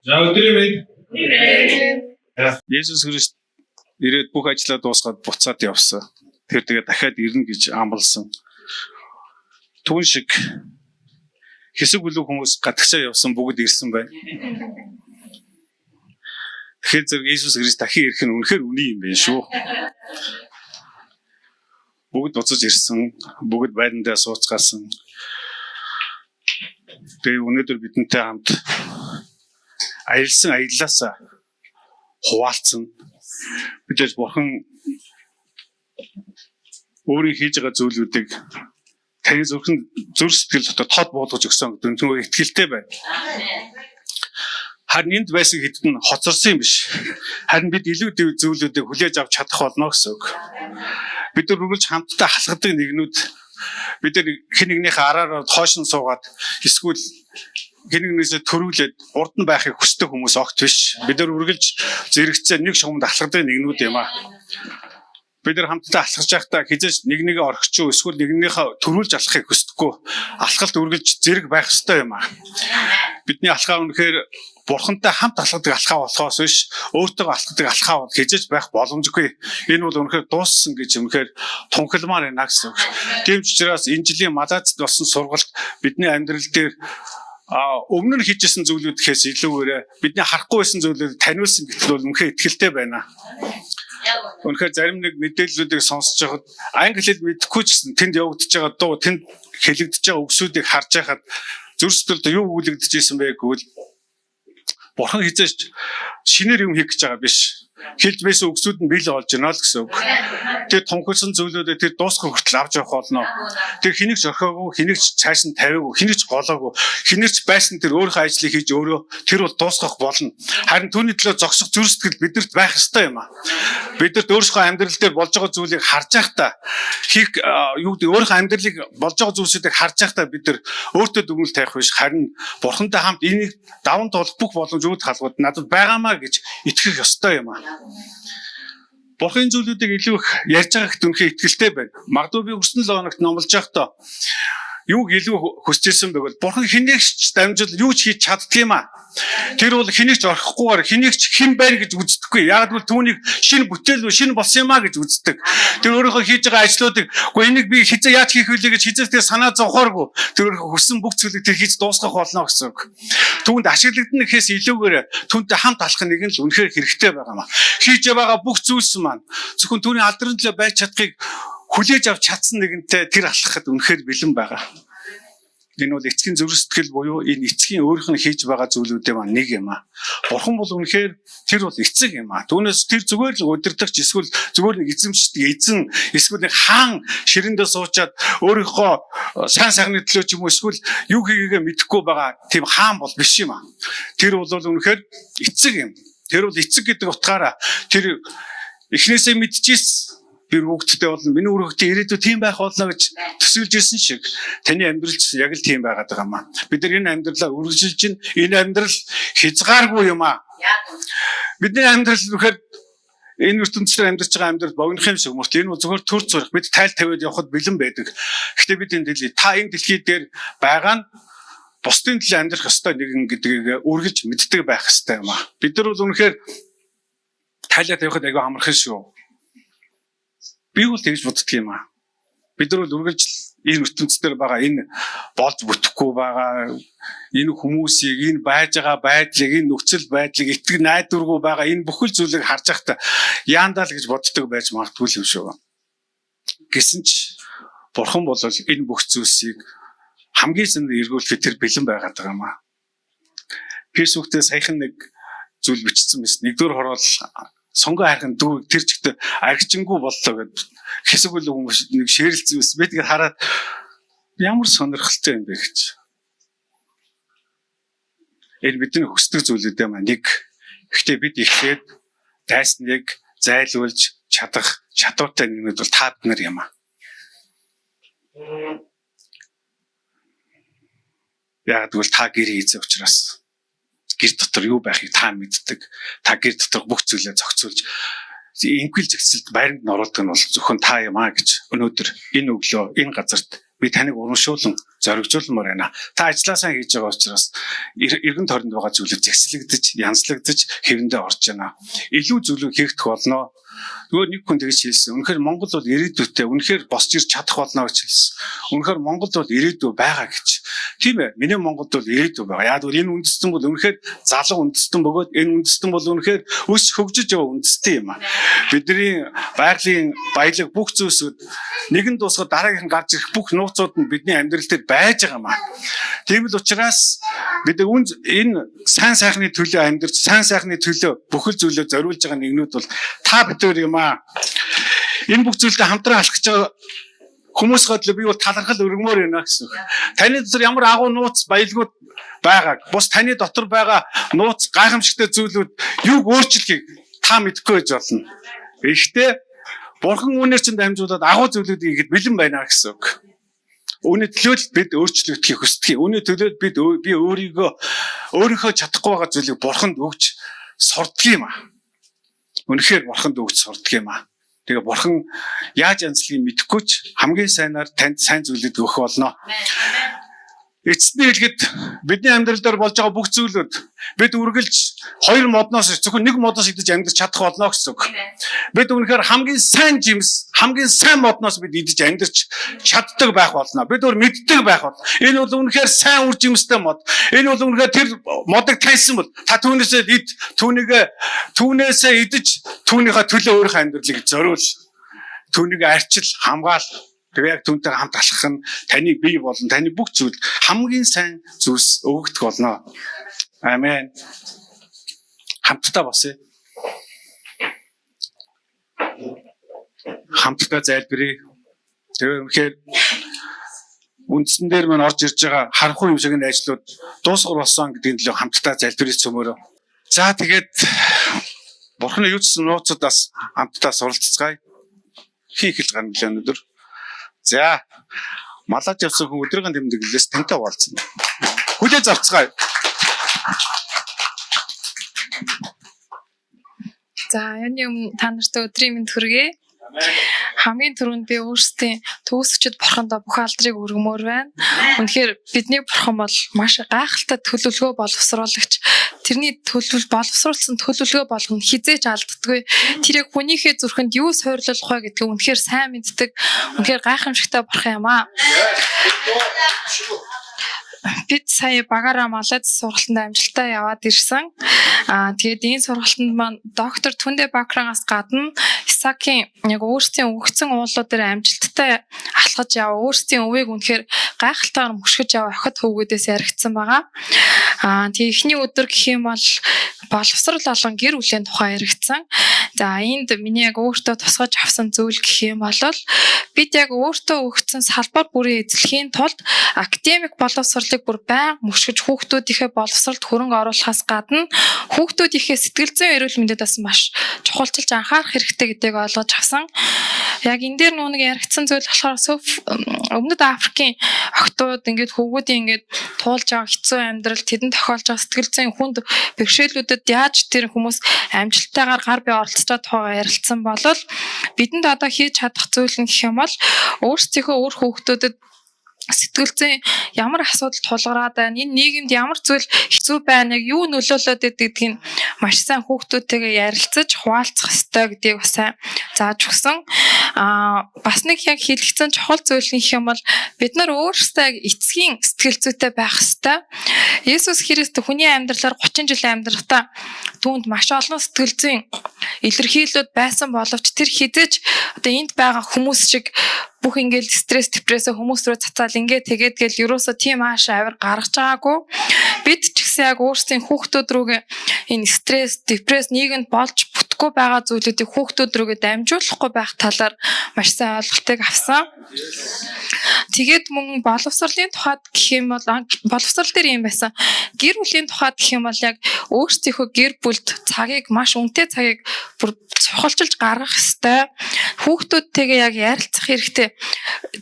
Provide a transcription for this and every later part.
За өдрийн мэнд. Есүс Христ ирээд бүх ажлаа дуусгаад буцаад явсан. Тэр тэгээ дахиад ирнэ гэж амласан. Түүн шиг хэсэг бүлэг хүмүүс гадагшаа явсан бүгд ирсэн байна. Тэгэхээр зэрэг Иесус Христ дахин ирэх нь үнэхээр үнэн юм байна шүү. Бүгд буцаж ирсэн, бүгд байрандаа сууцгаасан. Тэгээ өнөөдөр бидэнтэй хамт аялсан аяллаасаа хуваалцсан. Бид бурхан өөрийн хийж байгаа зүйлүүдийг таны зүрхэн зүр сэтгэл дотор тод буулгаж өгсөн гэдэг нь түн итгэлтэй байна. Харин энд байсан хэд нь хоцорсон юм биш. Харин бид илүү дэв зүйлүүдийг хүлээж авч чадах болно гэсэн үг. Бид нар үргэлж хамтдаа халахдаг нэгнүүд, бид нар хэн нэгнийхээ араараа хойш нь суугаад эсвэл хэн нэгнээсээ төрүүлээд урд нь байхыг хүсдэг хүмүүс огт биш. Бид нар үргэлж зэрэгцээ нэг шугамд алхадаг нэгнүүд юм аа. Бид нар хамтдаа алхаж байхдаа хизээж нэг нэгэ орхичих эсвэл нэг нэгнийхээ төрүүлж алхахыг хүсдэггүй. Алхалт үргэлж зэрэг байх ёстой юм аа. Бидний алхаа үнэхээр бурхантай хамт алхадаг алхаа болохоос биш өөртөө алхадаг алхаа бол хизээж байх боломжгүй. Энэ бол үнэхээр дууссан гэж үнэхээр тунхилмаар байна гэсэн үг. Тийм ч учраас энэ жилийн Малазад болсон сургалт бидний амьдрал дээр өмнө нь хийжсэн зүйлүүд гэхээс илүүгээрээ бидний харахгүй байсан зүйлүүд таниулсан гэтэл бол үнэхээр итгэлтэй байна. Үнэхээр зарим нэг мэдээллүүдийг сонсож байхад англи хэл мэдэхгүй ч гэсэн тэнд явагдаж байгаа дуу, тэнд хэлэгдэж байгаа үгсүүдийг харж байхад зүр сэтгэлд юу өгүүлэгдэж исэн бэ гэвэл бурхан хизээж шинээр юм хийх гэж байгаа биш. Хэлж байсан үгсүүд нь биелэл болж байна л гэсэн үг. Тэр тунхагласан зүйлүүдээ тэр дуусгах хүртэл авч явах болно. Тэр хэнийг ч орхиогүй, хэнийг ч цааш нь тавиагүй, хэнийг ч голоогүй, хэнийг ч байсан тэр өөрийнхөө ажлыг хийж өөрөө тэр бол дуусгах болно. Харин түүний төлөө зогсох зүр сэтгэл бидэрт байх ёстой юм а. Бидэрт өөрийнхөө амьдрал дээр болж байгаа зүйлийг харж байхдаа хийх юу гэдэг өөрийнхөө амьдралыг болж байгаа зүйлсүүдийг харж байхдаа бид нар өөртөө дүгнэлт тавих биш, харин бурхантай хамт энийг даван туулах бүх боломжууд халгууд надад байгаамаа гэж итгэх ёстой юм а. Бурхын зүйлүүдийг илүү их ярьж байгаа гэхэд үнэхээр итгэлтэй байна. Магадгүй би өнгөрсөн 7 хоногт номлож байхдаа юуг илүү хүсэж ирсэн бэ гэвэл бурхан хэнийг ч дамжуул юу ч хийж чаддаг юм а. Тэр бол хэнийг ч орхихгүйгээр хэнийг ч хэн байна гэж үздэггүй. Яг л түүнийг шинэ бүтээл шинэ болсон юм а гэж үздэг. Тэр өөрийнхөө хийж байгаа ажлуудыг үгүй энийг би хизээ яаж хийх вүлээ гэж хизээ тэр санаа зовхооргүй. Тэр өөрийнхөө хүссэн бүх зүйлийг тэр хийж дуусгах болно гэсэн үг. Түүнд ашиглагдана гэхээс илүүгээр түүнтэй хамт алхах нэг нь л үнэхээр хэрэгтэй байгаа юм а. Хийж байгаа бүх зүйлс маань зөвхөн түүний алдрын төлөө байж чадахыг хүлээж авч чадсан нэгэнтэй тэр алхахад үнэхээр бэлэн байгаа. Энэ бол эцгийн зүрх сэтгэл буюу энэ эцгийн өөрийнх нь хийж байгаа зүйлүүдээ маань нэг юм аа. Бурхан бол үнэхээр тэр бол эцэг юм аа. Түүнээс тэр зүгээр л удирдахч эсвэл зүгээр нэг эзэмшдэг эзэн эсвэл нэг хаан ширэндээ суучаад өөрийнхөө сайн сайхны төлөө ч юм уу эсвэл юу хийгээгээ мэдэхгүй байгаа тийм хаан бол биш юм аа. Тэр бол үнэхээр эцэг юм. Тэр бол эцэг гэдэг утгаараа тэр эхнээсээ мэдчихсэн би хүүхдтэй болно. Миний үр хүүхдийн ирээдүй тийм байх болно гэж төсөөлж ирсэн шиг таны амьдрал ч яг л тийм байгаад байгаа юм аа. Бид нар энэ амьдралаа үргэлжилж чинь энэ амьдрал хязгааргүй юм аа. Бидний амьдрал үнэхээр энэ ертөнцийн амьдарч байгаа амьдрал богино юм шиг мөрт энэ бол зөвхөн төр зүрх бид тайл тавиад явхад бэлэн байдаг. Гэхдээ бид энэ дэлхий та энэ дэлхий дээр байгаа нь бусдын төлөө амьдрах ёстой нэгэн гэдгийг үргэлж мэддэг байх ёстой юм аа. Бид нар бол үнэхээр тайлаа тавихад айгүй амархан шүү. Би бол тэгж боддөг юм аа. Бид нар бол үргэлж энэ ертөнцийн байгаа энэ болж бүтэхгүй байгаа энэ хүмүүсийг энэ байж байгаа байдлыг энэ нөхцөл байдлыг итгэг найдваргүй байгаа энэ бүхэл зүйлийг харж байхдаа яандаа л гэж боддог байж магадгүй юм шүү. Гэсэн ч бурхан бол энэ бүх зүйлсийг хамгийн зэнд эргүүлэхэд тэр бэлэн байгаад байгаа юм аа. Facebook дээр саяхан нэг зүйл бичсэн байсан. Нэгдүгээр хороол сонгоо хайрхан дүү тэр чигтээ аргичингүү боллоо гэд хэсэг үл хүмүүс нэг шээрэлцсэн байсан. Би тэгээд хараад ямар сонирхолтой юм бэ гэж. Энэ бидний хүсдэг зүйлүүд юм аа нэг. Гэхдээ бид эхлээд дайсныг зайлуулж чадах чадвартай нэгнүүд бол та бид нар юм аа. Яг гэвэл та гэр хийзээ учраас гэр дотор юу байхыг та мэддэг. Та гэр дотор бүх зүйлээ зохицуулж инквил зэгцэлд байранд нь оруулдаг нь бол зөвхөн та юм аа гэж өнөөдөр энэ өглөө энэ газарт Би таныг урамшуулан зоригжуулмаар байна. Та ажлаа сайн хийж байгаа учраас эргэн тойронд байгаа зүйлүүд зэгцлэгдэж, янзлагдаж хэвэндээ орж байна. Илүү зүйлүүд хийгдэх болно. Нөгөө нэг хүн тэгж хэлсэн. Үнэхээр Монгол бол ирээдүйтэй, үнэхээр босч ирч чадах болно гэж хэлсэн. Үнэхээр Монголд бол ирээдүй байгаа гэж. Тийм ээ. Миний Монголд бол ирээдүй байгаа. Яг гэвэл энэ үндэстэн бол үнэхээр залуу үндэстэн бөгөөд энэ үндэстэн бол үнэхээр өс хөгжиж яваа үндэстэн юм аа. Бидний байгалийн баялаг бүх зүйлсүүд нэгэн дуусгаад дараагийнх нь гарч ирэх бүх нууцуд нь бидний амьдрал дээр байж байгаа юм аа. Тийм л учраас бид энэ сайн сайхны төлөө амьдарч, сайн сайхны төлөө бүхэл зүйлээ зориулж байгаа нэгнүүд бол та бид нар юм аа. Энэ бүх зүйлдээ хамтран алхаж байгаа хүмүүс годлоо би бол талархал өргөмөр байна гэсэн үг. Таны дотор ямар агуу нууц баялгууд байгааг, бус таны дотор байгаа нууц гайхамшигтай зүйлүүд юуг өөрчлөхийг та мэдэхгүй байж болно. Гэхдээ Бурхан үүнээр чинь дамжуулаад агуу зүйлүүдийг ихэд бэлэн байна гэсэн үг. Үүний төлөө л бид өөрчлөгдөхийг хүсдэг. Үүний төлөө бид би өөрийгөө өөрийнхөө чадахгүй байгаа зүйлийг Бурханд өгч сурдаг юм аа. Үнэхээр Бурханд өгч сурдаг юм аа. Тэгээ Бурхан яаж янзлыг мэдэхгүй ч хамгийн сайнаар танд сайн зүйлүүд өгөх болно. Эцэст нь хэлэхэд бидний амьдрал дээр болж байгаа бүх зүйлүүд бид үргэлж хоёр модноос зөвхөн нэг модноос идэж амьдарч чадах болно гэсэн үг. Бид үнэхээр хамгийн сайн жимс, хамгийн сайн модноос бид идэж амьдарч чаддаг байх болно. Бид өөр мэддэг байх болно. Энэ бол үнэхээр сайн үр жимстэй мод. Энэ бол үнэхээр тэр модыг таньсан бол та түүнээсээ ид, түүнээсээ идэж түүнийхээ төлөө өөрийнхөө амьдралыг зориул. Түүнийг арчил, хамгаал. Тэгээ яг түүнтэй хамт алхах нь таны бие болон таны бүх зүйл хамгийн сайн зүйлс өгөгдөх болно. Амен. Хамтдаа босъё. Хамтдаа залбирая. Тэгээ үнэхээр үндсэн дээр мань орж ирж байгаа харанхуй юм шиг энэ ажлууд дуусгар болсон гэдгийн төлөө хамтдаа залбирая цөмөрөө. За тэгээд Бурхны юу ч нууцудаас хамтдаа суралцгаая. Хин эхэлж гарна лээ өнөөдөр. За малаж явсан хүн өдрийн тэмдэглэлээс тантай уулзсан. Хүлээж авцгаая. За юуны өмнө та нарт өдрийн мэнд хүргэе. Хамгийн түрүүнд би өөрсдийн төгсөгчд бурхандаа бүх алдрыг өргөмөр байна. Үнэхээр бидний бурхан бол маш гайхалтай төлөвлөгөө боловсруулагч. Тэрний төлөвл боловсруулсан төлөвлөгөө болгоно хизээж алддаггүй. Тэр яг хүнийхээ зүрхэнд юу сойрлуулах вэ гэдгийг үнэхээр сайн мэддэг. Үнэхээр гайхамшигтай бурхан юм аа. Бид сая багаараа Малайз сургалтанд амжилттай яваад ирсэн. Аа тэгээд энэ сургалтанд маань доктор Түндэ Бакрангаас гадна Исакийн яг өөрсдийн өгөгдсөн уулууд дээр амжилттай алхаж яваа, өөрсдийн өвийг үнэхээр гайхалтайгаар мөшгөж яваа охид хөвгүүдээс яригдсан байгаа. Аа тэгээ эхний өдөр гэх юм бол боловсрал олон гэр бүлийн тухай яригдсан. За энд миний яг өөртөө тусгаж авсан зүйл гэх юм бол бид яг өөртөө өгөгдсөн салбар бүрийн эзлэхийн тулд академик боловсролыг бүр байнга мөшгөж хүүхдүүдийнхээ боловсролд хөрөнгө оруулахаас гадна хүүхдүүдийнхээ сэтгэл зүйн эрүүл мэндэд бас маш чухалчилж анхаарах хэрэгтэй гэдгийг ойлгож авсан. Яг энэ дээр нүг яригдсан зүйл болохоор Өмнөд Африкийн охтууд ингээд хөвгүүдийн ингээд туулж байгаа хэцүү амьдрал, тэдэнд тохиолж байгаа сэтгэл зүйн хүнд бэрхшээлүүдэд яаж тэр хүмүүс амжилттайгаар гар бие оролцож байгаа тухай ярилцсан бол бидэнд одоо хийж чадах зүйл нь гэх юм бол өөрсдийнхөө үр хүүхдүүдэд сэтгэл зүйн ямар асуудал тулгараад байна, энэ нийгэмд ямар зүйл хэцүү байна, яг юу нөлөөлөөд байдаг гэдгийг маш сайн хүүхдүүдтэйгээ ярилцаж хуваалцах ёстой гэдгийг бас сайн зааж өгсөн. Аа бас нэг яг хэлэгдсэн чухал зүйл нь гэх юм бол бид нар өөрсдөө яг эцгийн сэтгэл зүйтэй байх ёстой. Есүс Христ хүний амьдралаар 30 жил амьдрахдаа түүнд маш олон сэтгэл зүйн илэрхийллүүд байсан боловч тэр хизээж одоо энд байгаа хүмүүс шиг бүх ингээл стресс, депрессээ хүмүүс рүү цацаал ингээ тэгээд гэл ерөөсөө тийм ааш авир гаргаж байгаагүй. Бид ч гэсэн яг өөрсдийн хүүхдүүд рүүгээ энэ стресс, депресс нийгэмд болж бүтэхгүй байгаа зүйлүүдийг хүүхдүүд рүүгээ дамжуулахгүй байх талаар маш сайн ойлголтыг авсан. Тэгээд мөн боловсролын тухайд гэх юм бол боловсрол дээр юм байсан. Гэр бүлийн тухайд гэх юм бол яг өөрсдийнхөө гэр бүлд цагийг маш үнэтэй цагийг бүр цохолчилж гаргах ёстой. Хүүхдүүдтэйгээ яг ярилцах хэрэгтэй.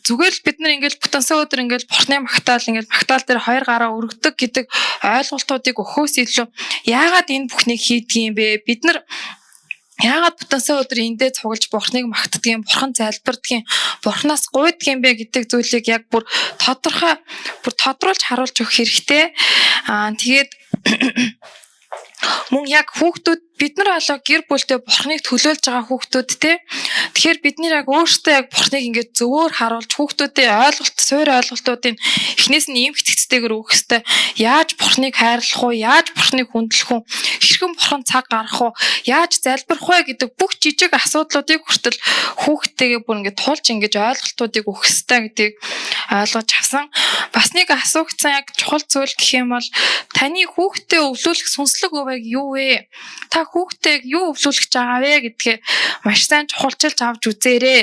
Зүгээр л бид нар ингээл бүтэнсэн өдөр ингээл бурхны магтаал ингээл магтаал дээр хоёр гараа өргөдөг гэдэг ойлголтуудыг өгөхөөс илүү яагаад энэ бүхнийг хийдэг юм бэ? Бид нар Яагаад бүтэн сайн өдөр эндээ цуглаж Бурхныг магтдгийн, Бурхан залбирдгийн, Бурханаас гуйдгийн бэ гэдэг зүйлийг яг бүр тодорхой, бүр тодруулж харуулж өгөх хэрэгтэй. Тэгээд мөн яг хүүхдүүд, бид нар болоо гэр бүлдээ Бурхныг төлөөлж байгаа хүүхдүүд те. Тэгэхээр бид нар яг өөрсдөө яг Бурхныг ингээд зөвөөр харуулж хүүхдүүдийн ойлголт, суур ойлголтуудыг эхнээс нь эмх тэцтэйгээр өгөх ёстой. Яаж Бурхныг хайрлах уу? Яаж Бурхныг хүндлэх үү? Хэрхэн Бурхан цаг гаргах уу? Яаж залбирах вэ гэдэг бүх жижиг асуудлуудыг хүртэл хүүхдтэйгээ бүр ингээд тулж ингэж ойлголтуудыг өгөх ёстой гэдгийг ойлгож авсан. Бас нэг асуугдсан яг чухал зүйл гэх юм бол таны хүүхдээ өвлүүлэх сүнслэг өвөг юу вэ? Та хүүхдээ юу өвлүүлэх гэж байгаа вэ гэдгээ маш сайн чухалчилж авч үзээрэй.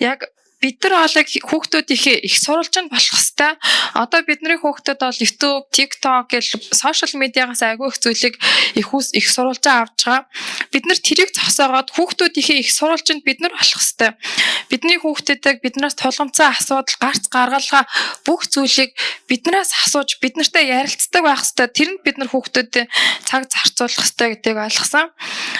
Яг бид нар бол хүүхдүүдийнхээ их сурвалж нь болох хэвээр. Одоо бидний хүүхдүүд бол YouTube, TikTok гэл сошиал медиагаас айгүй их зүйлийг их их сурвалжаа авч байгаа. Бид нар тэрийг зогсоогоод хүүхдүүдийнхээ их сурвалжинд бид нар болох хэвээр. Бидний хүүхдүүдэд биднээс тулгамдсан асуудал, гарц гаргалгаа бүх зүйлийг биднээс асууж, бид нартай ярилцдаг байх хэвээр. Тэрэнд бид нар хүүхдүүдэд цаг зарцуулах хэвээр гэдгийг ойлгосон.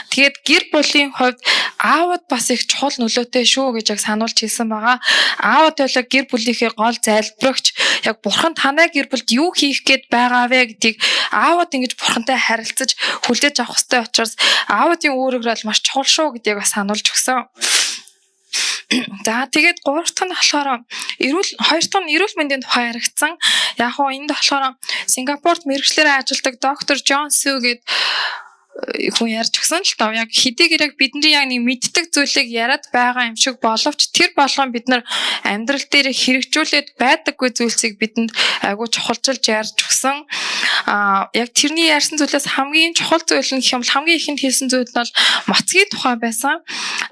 Тэгээд гэр бүлийн хувьд аавууд бас их чухал нөлөөтэй шүү гэж яг сануулж хэлсэн байгаа. Аавууд болоо гэр бүлийнхээ гол залбирагч, яг Бурхан танай гэр бүлд юу хийх гээд байгаа вэ гэдгийг аавууд ингэж Бурхантай харилцаж хүлээж авах ёстой учраас аавуудын үүрэг бол маш чухал шүү гэдгийг бас сануулж өгсөн. За, тэгээд гурав дахь нь болохоор эрүүл, хоёр дахь нь эрүүл мэндийн тухай яригдсан. Яг хуу энд болохоор Сингапурт мэргэжлээрээ ажилладаг доктор Джон Сю гээд хүн ярьж өгсөн л доо. Яг хэдийгээр яг бидний яг нэг мэддэг зүйлийг яриад байгаа юм шиг боловч тэр болгон бид нар амьдрал дээр хэрэгжүүлээд байдаггүй зүйлсийг бидэнд айгуу чухалчилж ярьж өгсөн. Яг тэрний ярьсан зүйлээс хамгийн чухал зүйл нь гэх юм бол хамгийн ихэнд хэлсэн зүйл нь бол мацгийн тухай байсан.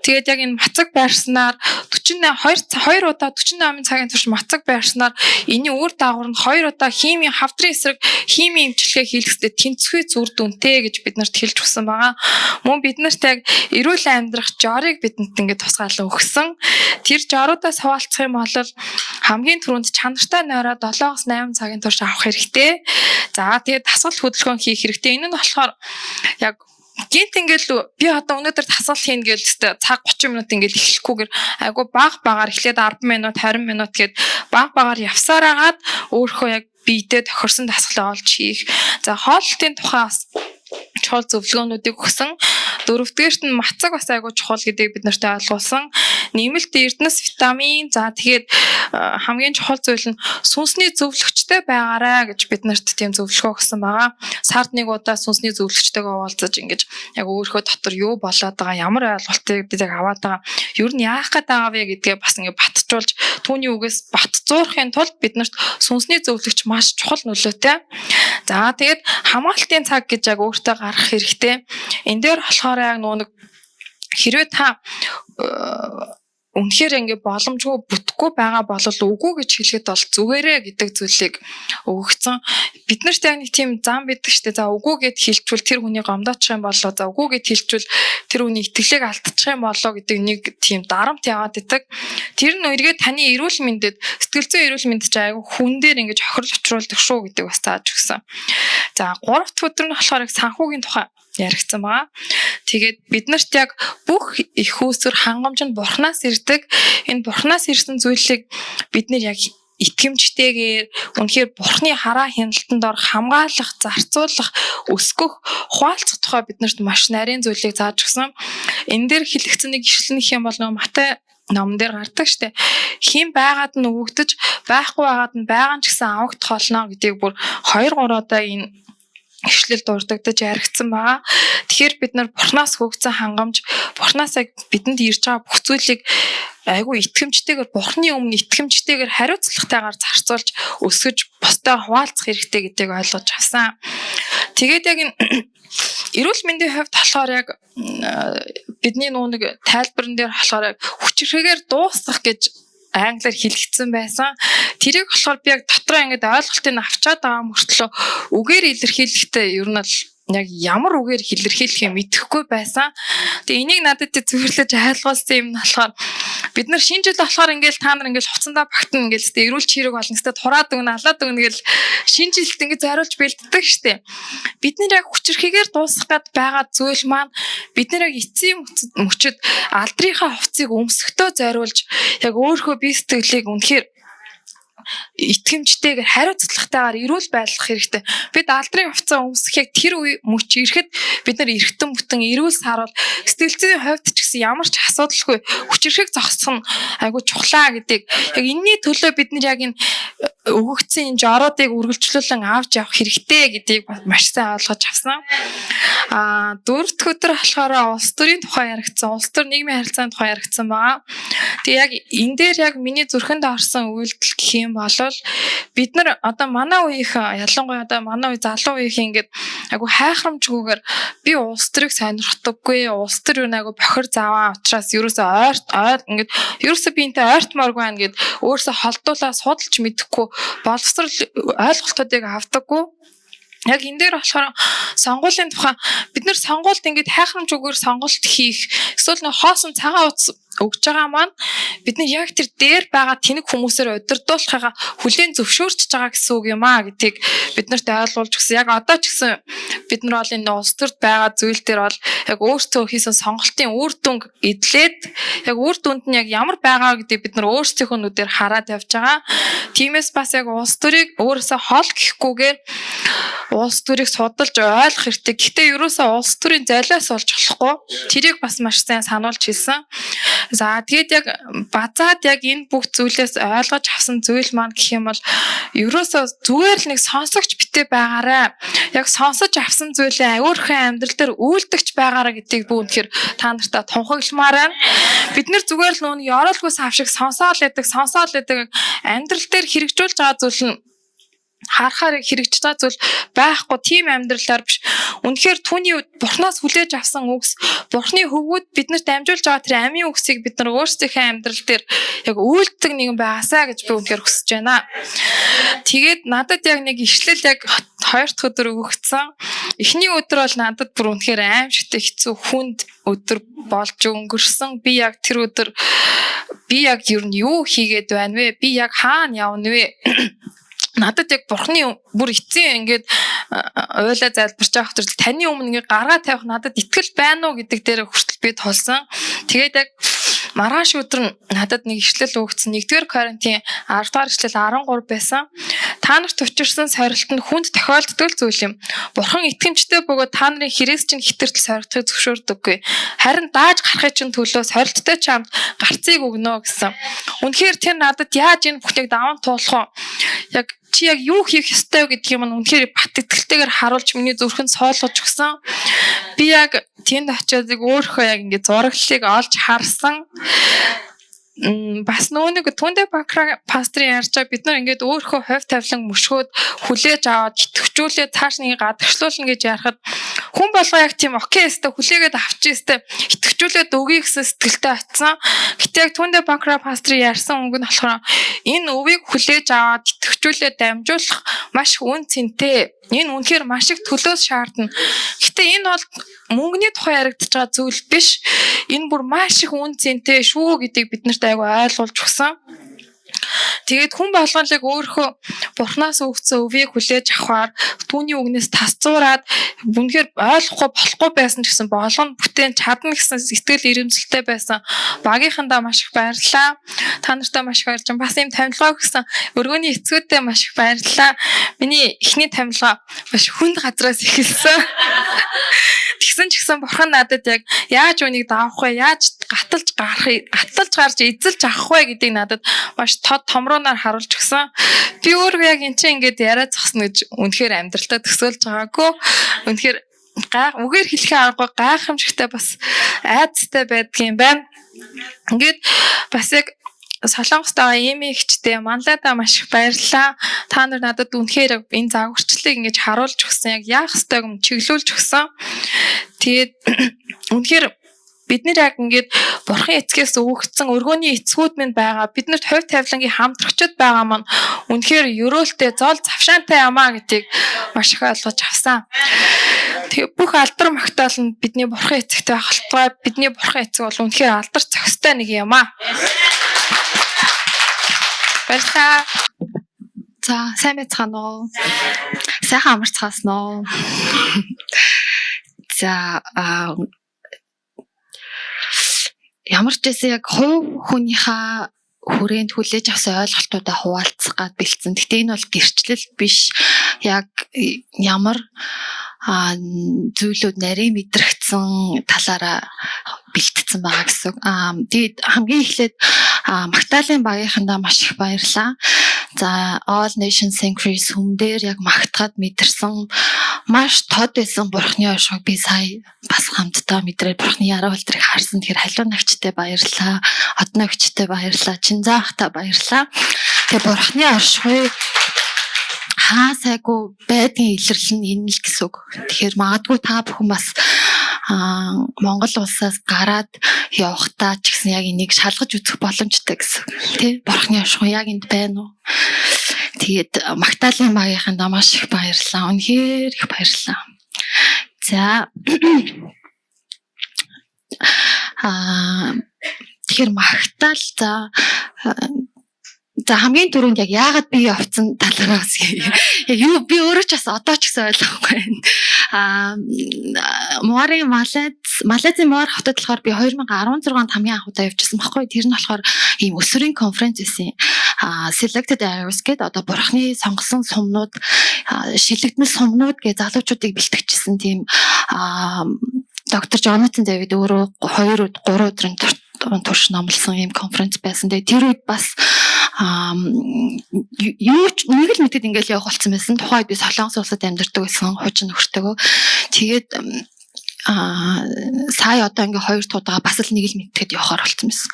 Тэгээд яг энэ мацаг байрснаар 48 2 удаа 48 цагийн турш мацаг байрснаар энэний үр дагавар нь 2 удаа химийн хавдрын эсрэг химийн эмчилгээ хийлгэхдээ тэнцвэргүй зүр дүнтэй гэж бид нарт хэлж өгсөн байгаа. Мөн бид нарт яг эрүүл амьдрах жорыг бидэнд ингээд тусгаалan өгсөн. Тэр жоруудаас хуваалцах юм бол хамгийн түрүүнд чанартай нойроо 7-8 цагийн турш авах хэрэгтэй. За, тэгээд дасгал хөдөлгөөн хийх хэрэгтэй. Энэ нь болохоор яг гинт ингээл би одоо өнөөдөр дасгал хийнэ гээл тест цаг 30 минут ингээл эхлэхгүйгээр айгу баг багаар эхлээд 10 минут, 20 минут гээд баг багаар явсаар агаад өөрөө яг биедээ тохирсон дасгалаа олж хийх. За, хооллолтын тухай бас чухал зөвлөгөөнүүдийг өгсөн. Дөрөвдүгээрт нь мацаг бас айгу чухал гэдгийг бид нартай ойлгуулсан. Нэмэлт эрдэнэс витамин, за тэгээд хамгийн чухал зүйл нь сүнсний зөвлөгчтэй байгаарай гэж бид нарт тийм зөвлөгөө өгсөн байгаа. Сард нэг удаа сүнсний зөвлөгчтэйгээ уулзаж ингэж яг өөрийнхөө дотор юу болоод байгаа, ямар ойлголтыг бид яг аваад байгаа, ер нь яах гээд байгаа вэ гэдгээ бас ингэ батжуулж түүний үгээс батзуурахын тулд бид нарт сүнсний зөвлөгч маш чухал нөлөөтэй. За, тэгээд хамгаалтын цаг гэж яг өөртөө гаргах хэрэгтэй. Энэ дээр болохоор яг нөгөө нэг хэрвээ та үнэхээр ингээ боломжгүй бүтэхгүй байгаа бол үгүй гэж хэлэхэд бол зүгээрээ гэдэг зүйлийг өгөгдсөн. Бид нарт яг нэг тийм зам байдаг штэ. За, үгүй гэд хэлчихвэл тэр хүний гомдоочих юм болоо. За, үгүй гэд хэлчихвэл тэр хүний итгэлийг алдчих юм болоо гэдэг нэг тийм дарамт яваад идэг. Тэр нь эргээд таны эрүүл мэндэд, сэтгэл зүйн эрүүл мэнд чинь айгүй хүн дээр ингэж хохирол учруулдаг шүү гэдэг бас зааж өгсөн. За, гурав дахь өдөр нь болохоор санхүүгийн тухай яригдсан байгаа. Тэгээд бид нарт яг бүх их үүсвэр хангамж нь Бурханаас ирдэг. Энэ Бурханаас ирсэн зүйлийг бид нэр яг итгэмжтэйгээр үнэхээр Бурхны хараа хяналтанд орох, хамгаалах, зарцуулах, өсгөх, хуваалцах тухай бид нарт маш нарийн зүйлийг зааж өгсөн. Энэ дээр хэлэгдсэн нэг ишлэл нэх юм бол нөгөө Матай номон дээр гардаг штэ. Хэн байгаад нь өгөгдөж, байхгүй байгаад нь байгаа нь ч гэсэн авагдах болно гэдгийг бүр 2 3 удаа энэ ишлэл дурддагдаж яригдсан байгаа. Тэгэхээр бид нар Бурханаас хөгжсөн хангамж, Бурханаас яг бидэнд ирж байгаа бүх зүйлийг айгүй итгэмжтэйгээр, Бурханы өмнө итгэмжтэйгээр хариуцлагатайгаар зарцуулж өсгөж бусдаа хуваалцах хэрэгтэй гэдгийг ойлгож авсан. Тэгээд яг энэ эрүүл мэндийн хувьд болохоор яг бидний нүү нэг тайлбарн дээр болохоор хүчирхээгээр дуусгах гэж англиар хэлэгдсэн байсан. Тэрийг болохоор би яг дотроо ингээд ойлголтыг авчаад байгаа мөртлөө үгээр илэрхийлэхдээ ер нь бол яг ямар үгээр илэрхийлэхээ мэдэхгүй байсан. Тэгээ энийг надад зөвөрлөж ойлгуулсан юм нь болохоор бид нар шинэ жил болохоор ингээл та нар ингээл хувцсандаа багтана ингээл тэ эрүүл чирэг болно гэсэн тураад өгнө алаад өгнө гэл шинэ жилд ингээд зориулж бэлддэг штэ. Бид нар яг хүчирхийгээр дуусгах гээд байгаа зүйл маань бид нар яг эцсийн мөчөд алдрынхаа хувцсыг өмсөхдөө зориулж яг өөрийнхөө бие сэтгэлийг үнэхээр итгэмжтэйгээр хариуцлагатайгаар эрүүл байлгах хэрэгтэй. Бид алдрын хувцас өмсөх яг тэр үе мөч ирэхэд бид нар эргэтэн бүтэн эрүүл саруул сэтгэл зүйн хувьд ч гэсэн ямар ч асуудалгүй хүчирхэг зогсох нь айгүй чухлаа гэдгийг яг энэний төлөө бид нар яг энэ өгөгдсөн энэ жоруудыг үргэлжлүүлэн авч явах хэрэгтэй гэдгийг маш сайн ойлгож авсан. Дөрөв дэх өдөр болохоор улс төрийн тухай яригдсан, улс төр нийгмийн харилцааны тухай яригдсан байгаа. Тэгээ яг энэ дээр яг миний зүрхэнд орсон үйлдэл гэх юм бол бид нар одоо манай үеийнхэн ялангуяа одоо манай үе залуу үеийнхэн ингээд айгу хайхрамжгүйгээр би улс төрийг сонирхдаггүй, улс төр юу айгу бохир заваа учраас ерөөсөө ойрт ойр ингээд ерөөсөө би энтэй ойртмооргүй байна гэд өөрөөсөө холдуулаа судалж мэдэхгүй боловсрол ойлголтуудыг авдаггүй. Яг энэ дээр болохоор сонгуулийн тухай бид нар сонгуульд ингээд хайхрамжгүйгээр сонголт хийх эсвэл нэг хоосон цагаан утас өгж байгаа маань бид нар яг тэр дээр байгаа тэнэг хүмүүсээр удирдуулахыгаа хүлээн зөвшөөрч байгаа гэсэн үг юм аа гэдгийг бид нарт ойлгуулж өгсөн. Яг одоо ч гэсэн бид нар бол энэ улс төрд байгаа зүйл дээр бол яг өөрсдөө хийсэн сонголтын үр дүнг эдлээд яг үр дүнд нь яг ямар байгаа гэдгийг бид нар өөрсдийнхөө нүдээр хараад явж байгаа. Тиймээс бас яг улс төрийг өөрөөсөө хол гэхгүйгээр улс төрийг судалж ойлгох хэрэгтэй. Гэхдээ ерөөсөө улс төрийн золиос болж болохгүй. Тэрийг бас маш сайн сануулж хэлсэн. За тэгээд яг базаад яг энэ бүх зүйлээс ойлгож авсан зүйл маань гэх юм бол ерөөсөө зүгээр л нэг сонсогч битээ байгаарай. Яг сонсож авсан зүйлээ өөрийнхөө амьдрал дээр үйлдэгч байгаарай гэдгийг би үнэхээр та нартай тунхагламаар байна. Бид нэр зүгээр л нүг ёроолгүй сав шиг сонсоол байдаг, сонсоол байдаг амьдрал дээр хэрэгжүүлж байгаа зүйл нь харахаар хэрэгжиж байгаа зүйл байхгүй тийм амьдралаар биш. Үнэхээр түүний бурхнаас хүлээж авсан үгс, бурхны хөвгүүд биднэрт дамжуулж байгаа тэр амийн үгсийг бид нар өөрсдийнхээ амьдрал дээр яг үйлддэг нэгэн байгаасаа гэж би үнэхээр хүсэж байна. Тэгээд надад яг нэг ишлэл яг хоёр дахь өдөр өгөгдсөн. Эхний өдөр бол надад бүр үнэхээр аимшигтай хэцүү хүнд өдөр болж өнгөрсөн. Би яг тэр өдөр би яг ер нь юу хийгээд байна вэ? Би яг хаана явна вэ? Надад яг бурхны бүр эцсийн ингээд уйлаа залбирч байгаа хүртэл таны өмнө ингээд гаргаа тавих надад итгэл байна уу гэдэг дээр хүртэл би тулсан. Тэгээд яг маргааш өдөр нь надад нэг ишлэл өгсөн. 1-р Коринтын 10-р ишлэл 13 байсан. Та нарт учирсан сорилт нь хүнд тохиолддог зүйл юм. Бурхан итгэмжтэй бөгөөд та нарын хэрэгс чинь хитэртэл сорилтыг зөвшөөрдөггүй. Харин дааж гарахын чинь төлөө сорилттой чамд гарцыг өгнө гэсэн. Үнэхээр тэр надад яаж энэ бүхнийг даван туулах вэ? Яг чи яг юу хийх ёстой вэ гэдгийг мань үнэхээр бат итгэлтэйгээр харуулж миний зүрхэнд соолгож өгсөн. Би яг тэнд очиод яг өөрийнхөө яг ингээд зураглалыг олж харсан. Бас нөгөө нэг Түндэ Бакра пастрын ярьж байгаа бид нар ингээд өөрийнхөө хувь тавилан мөшгөөд хүлээж аваад итгэвчүүлээ цааш нэг гадагшлуулна гэж ярихад хүн болго яг тийм окей өстө хүлээгээд авчих өстө итгэвчүүлээд өгье гэсэн сэтгэлтэй очисон. Гэтэ яг Түндэ Бакра пастрын ярьсан үг нь болохоор энэ өвийг хүлээж аваад итгэвчүүлээ дамжуулах маш үн цэнтэй. Энэ үнэхээр маш их төлөөс шаардна. Гэтэ энэ бол мөнгөний тухай яригдж байгаа зүйл биш. Энэ бүр маш их үн цэнтэй шүү гэдгийг бид нарт айгүй ойлгуулж өгсөн. Тэгээд хүн болгонлыг өөрийнхөө бурхнаас өгсөн өвийг хүлээж авахар түүний үгнээс тасцуураад үнэхээр ойлгохгүй болохгүй байсан ч гэсэн болгоно бүтээн чадна гэсэн сэтгэл ирэмсэлтэй байсан. Багийнхандаа маш их баярлалаа. Та нартай маш их баярлж байна. Бас ийм томилгоо өгсөн өргөний эцгүүдтэй маш их баярлалаа. Миний эхний томилгоо маш хүнд газраас эхэлсэн. Тэгсэн ч гэсэн бурхан надад яг яаж үүнийг давах вэ? Яаж гаталж гарах, гаталж гарч эзэлж авах вэ гэдгийг надад маш тод томрооноор харуулж өгсөн. Би өөрөө яг эн чинь ингээд яриа зогсно гэж үнэхээр амьдралтаа төсөөлж байгаагүй. Үнэхээр үгээр хэлэхээ аргагүй гайхамшигтай бас айдастай байдгийн байна. Ингээд бас яг Солонгост байгаа ийм ихчтэй манлайдаа маш их баярлалаа. Та нар надад үнэхээр энэ загварчлалыг ингэж харуулж өгсөн. Яг яах ёстойг нь чиглүүлж өгсөн. Тэгээд үнэхээр бид нэр яг ингээд бурхан эцгээс өгөгдсөн өргөөний эцгүүд минь байгаа. Биднэрт хувь тавилангийн хамтрагчид байгаа маань үнэхээр ерөөлтэй зол завшаантай ямаа гэдгийг маш их ойлгож авсан. Тэгээ бүх алдар магтаал нь бидний бурхан эцэгтэй байх болтугай. Бидний бурхан эцэг бол үнэхээр алдар зохистой нэг юм аа. Баярлалаа. За, сайн байцгаана уу? Сайхан амарцгаасан уу? За, ямар ч байсан яг хувь хүнийхээ хүрээнд хүлээж авсан ойлголтуудаа хуваалцах гад бэлдсэн. Гэхдээ энэ бол гэрчлэл биш. Яг ямар зүйлүүд нарийн мэдрэгдсэн талаараа бэлтгэсэн байгаа гэсэн үг. Тэгээд хамгийн эхлээд Магдалины багийнхандаа маш их баярлалаа. За, All Nation Sanctuary сүм дээр яг магтахад мэдэрсэн маш тод байсан бурхны оршихуйг би сая бас хамтдаа мэдрээд бурхны яруу үлдрийг харсан. Тэгэхээр халуун агчтай баярлалаа. Одон агчтай баярлалаа. Чинзаахтай баярлалаа. Тэгээ бурхны оршихуй хаа сайгүй байдгийн илэрлэл нь энэ л гэсэн үг. Тэгэхээр магадгүй та бүхэн бас Монгол улсаас гараад явахдаа ч гэсэн яг энийг шалгаж үзэх боломжтой гэсэн. Тэ? Бурхны оршихуй яг энд байна уу? Тэгээд Магдалины багийнхандаа маш их баярлалаа. Үнэхээр их баярлалаа. За, тэгэхээр магтаал, за хамгийн түрүүнд яг яагаад би явцсан талаараа бас яг юу би өөрөө ч бас одоо ч гэсэн ойлгохгүй байна. Муарын Малайзын Муар хотод болохоор би 2016 онд хамгийн анх удаа явжсэн байхгүй. Тэр нь болохоор ийм өсвөрийн конференц байсан. Selected Arrows гэдэг одоо бурхны сонгосон сумнууд, шилэгдмэл сумнууд гэж залуучуудыг бэлтгэжсэн тийм, доктор Джонатан Дэвид өөрөө 2 3 өдрийн турш номлосон ийм конференц байсан. Тэгээ тэр үед бас юу ч нэг л мэдэд ингээл явах болсон байсан. Тухайд би Солонгос улсад амьдардаг байсан, хуучин нөхөртөөгөө. Тэгээд сая одоо ингээ хоёр дахь удаага бас л нэг л мэдхэд явахаар болсон байсан.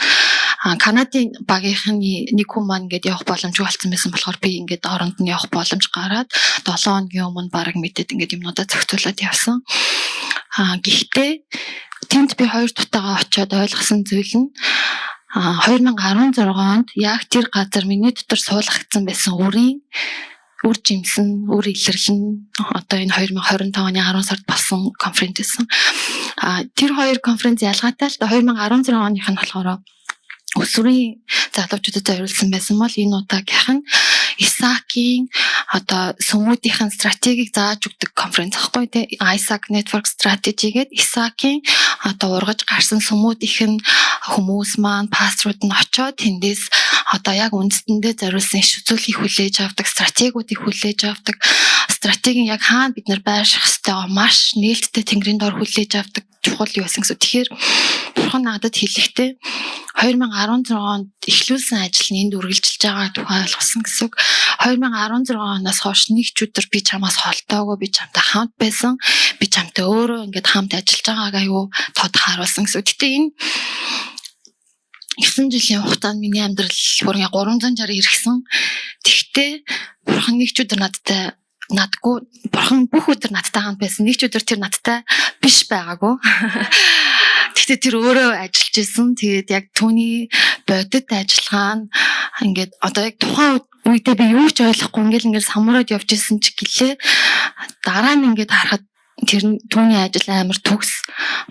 Канадын багийнхны нэг хүн маань ингээд явах боломжгүй болсон байсан болохоор би ингээд оронд нь явах боломж гараад 7 хоногийн өмнө бараг мэдээд ингээд юмнуудаа зохицуулаад явсан. Гэхдээ тэнд би хоёр дахьтайгаа очиод ойлгосон зүйл нь 2016 онд яг тэр газар миний дотор суулгагдсан байсан үрийн үр жимсэн, үр илэрлэн одоо энэ 2025 оны 10 сард болсон конференц байсан. Тэр хоёр конференц ялгаатай л да. 2016 оных нь болохоор өсвөрийн залуучуудад зориулсан байсан бол энэ удаагийнх нь Исаакийн одоо сүмүүдийнхэн стратегийг зааж өгдөг конференц ахгүй тий. Isaac Network Strategy гэдэг Исаакийн одоо ургаж гарсан сүмүүдийнх нь хүмүүс маань, пасторууд нь очиод тэндээс одоо яг үндэстэндээ зориулсан иш үзүүлгийг хүлээж авдаг, стратегиудыг хүлээж авдаг, стратегийн яг хаана бид нар байрших ёстойгоо маш нээлттэй тэнгэрийн дор хүлээж авдаг чухал юу байсан гэсэн. Тэгэхээр бурхан надад хэлэхдээ 2016 онд эхлүүлсэн ажил нь энд үргэлжилж байгаа тухай ойлгосон гэсэн үг. 2016 оноос хойш нэг ч өдөр би чамаас холдоогүй, би чамтай хамт байсан. Би чамтай өөрөө ингээд хамт ажиллаж байгааг аюу тод харуулсан гэсэн үг. Гэтэ энэ 9 жилийн хугацаанд миний амьдрал бүр ингээд 360 эргэсэн. Тэгтээ бурхан нэг ч өдөр надтай надгүй, бурхан бүх өдөр надтай хамт байсан. Нэг ч өдөр тэр надтай биш байгаагүй. Тэгтээ тэр өөрөө ажиллаж исэн. Тэгээд яг түүний бодит ажиллагаа нь ингээд одоо яг тухайн үедээ би юу ч ойлгохгүй ингээд самураад явж исэн ч гэлээ. Дараа нь ингээд харахад тэр түүний ажил амар төгс,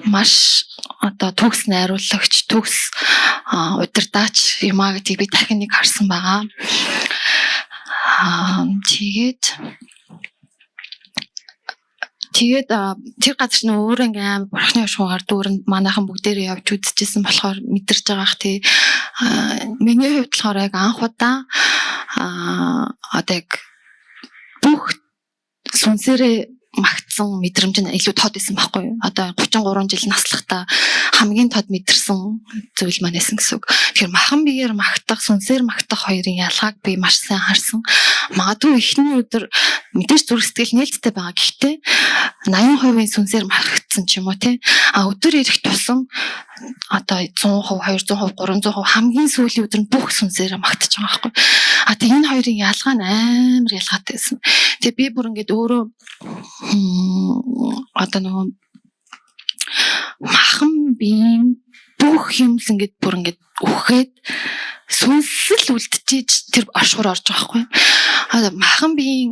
маш одоо төгс найруулагч, төгс удирдаач юм а гэдгийг би дахин нэг харсан байгаа. Тэгээд тэр газар чинь өөрөө ингээм амар бурхны оршихуйгаар дүүрэн, манайхан бүгдээрээ явж үзчихсэн болохоор мэдэрч байгаа х тий. Миний хувьд болохоор яг анх удаа одоо яг бүх сүнсээрээ магтсан мэдрэмж нь илүү тод байсан байхгүй юу? Одоо 33 жил наслахдаа хамгийн тод мэдэрсэн зүйл маань байсан гэсэн үг. Тэгэхээр махан биеэр магтах, сүнсээр магтах хоёрын ялгааг би маш сайн харсан. Магадгүй эхний өдөр мэдээж зүрх сэтгэл нээлттэй байгаа. Гэхдээ 80% сүнсээр магтсан ч юм уу тий. А өдөр ирэх тусам одоо 100%, 200%, 300%, хамгийн сүүлийн өдөр нь бүх сүнсээр магтаж байгаа байхгүй. А тэг энэ хоёрын ялгаа нь амар ялгаатай байсан. Тэгээ би бүр ингээд өөрөө одоо нөгөө махан биеийн бүх юм л ингээд бүр ингээд үхээд сүнсэл үлдчихэж тэр оршихур орж байгаа байхгүй. А махан биеийн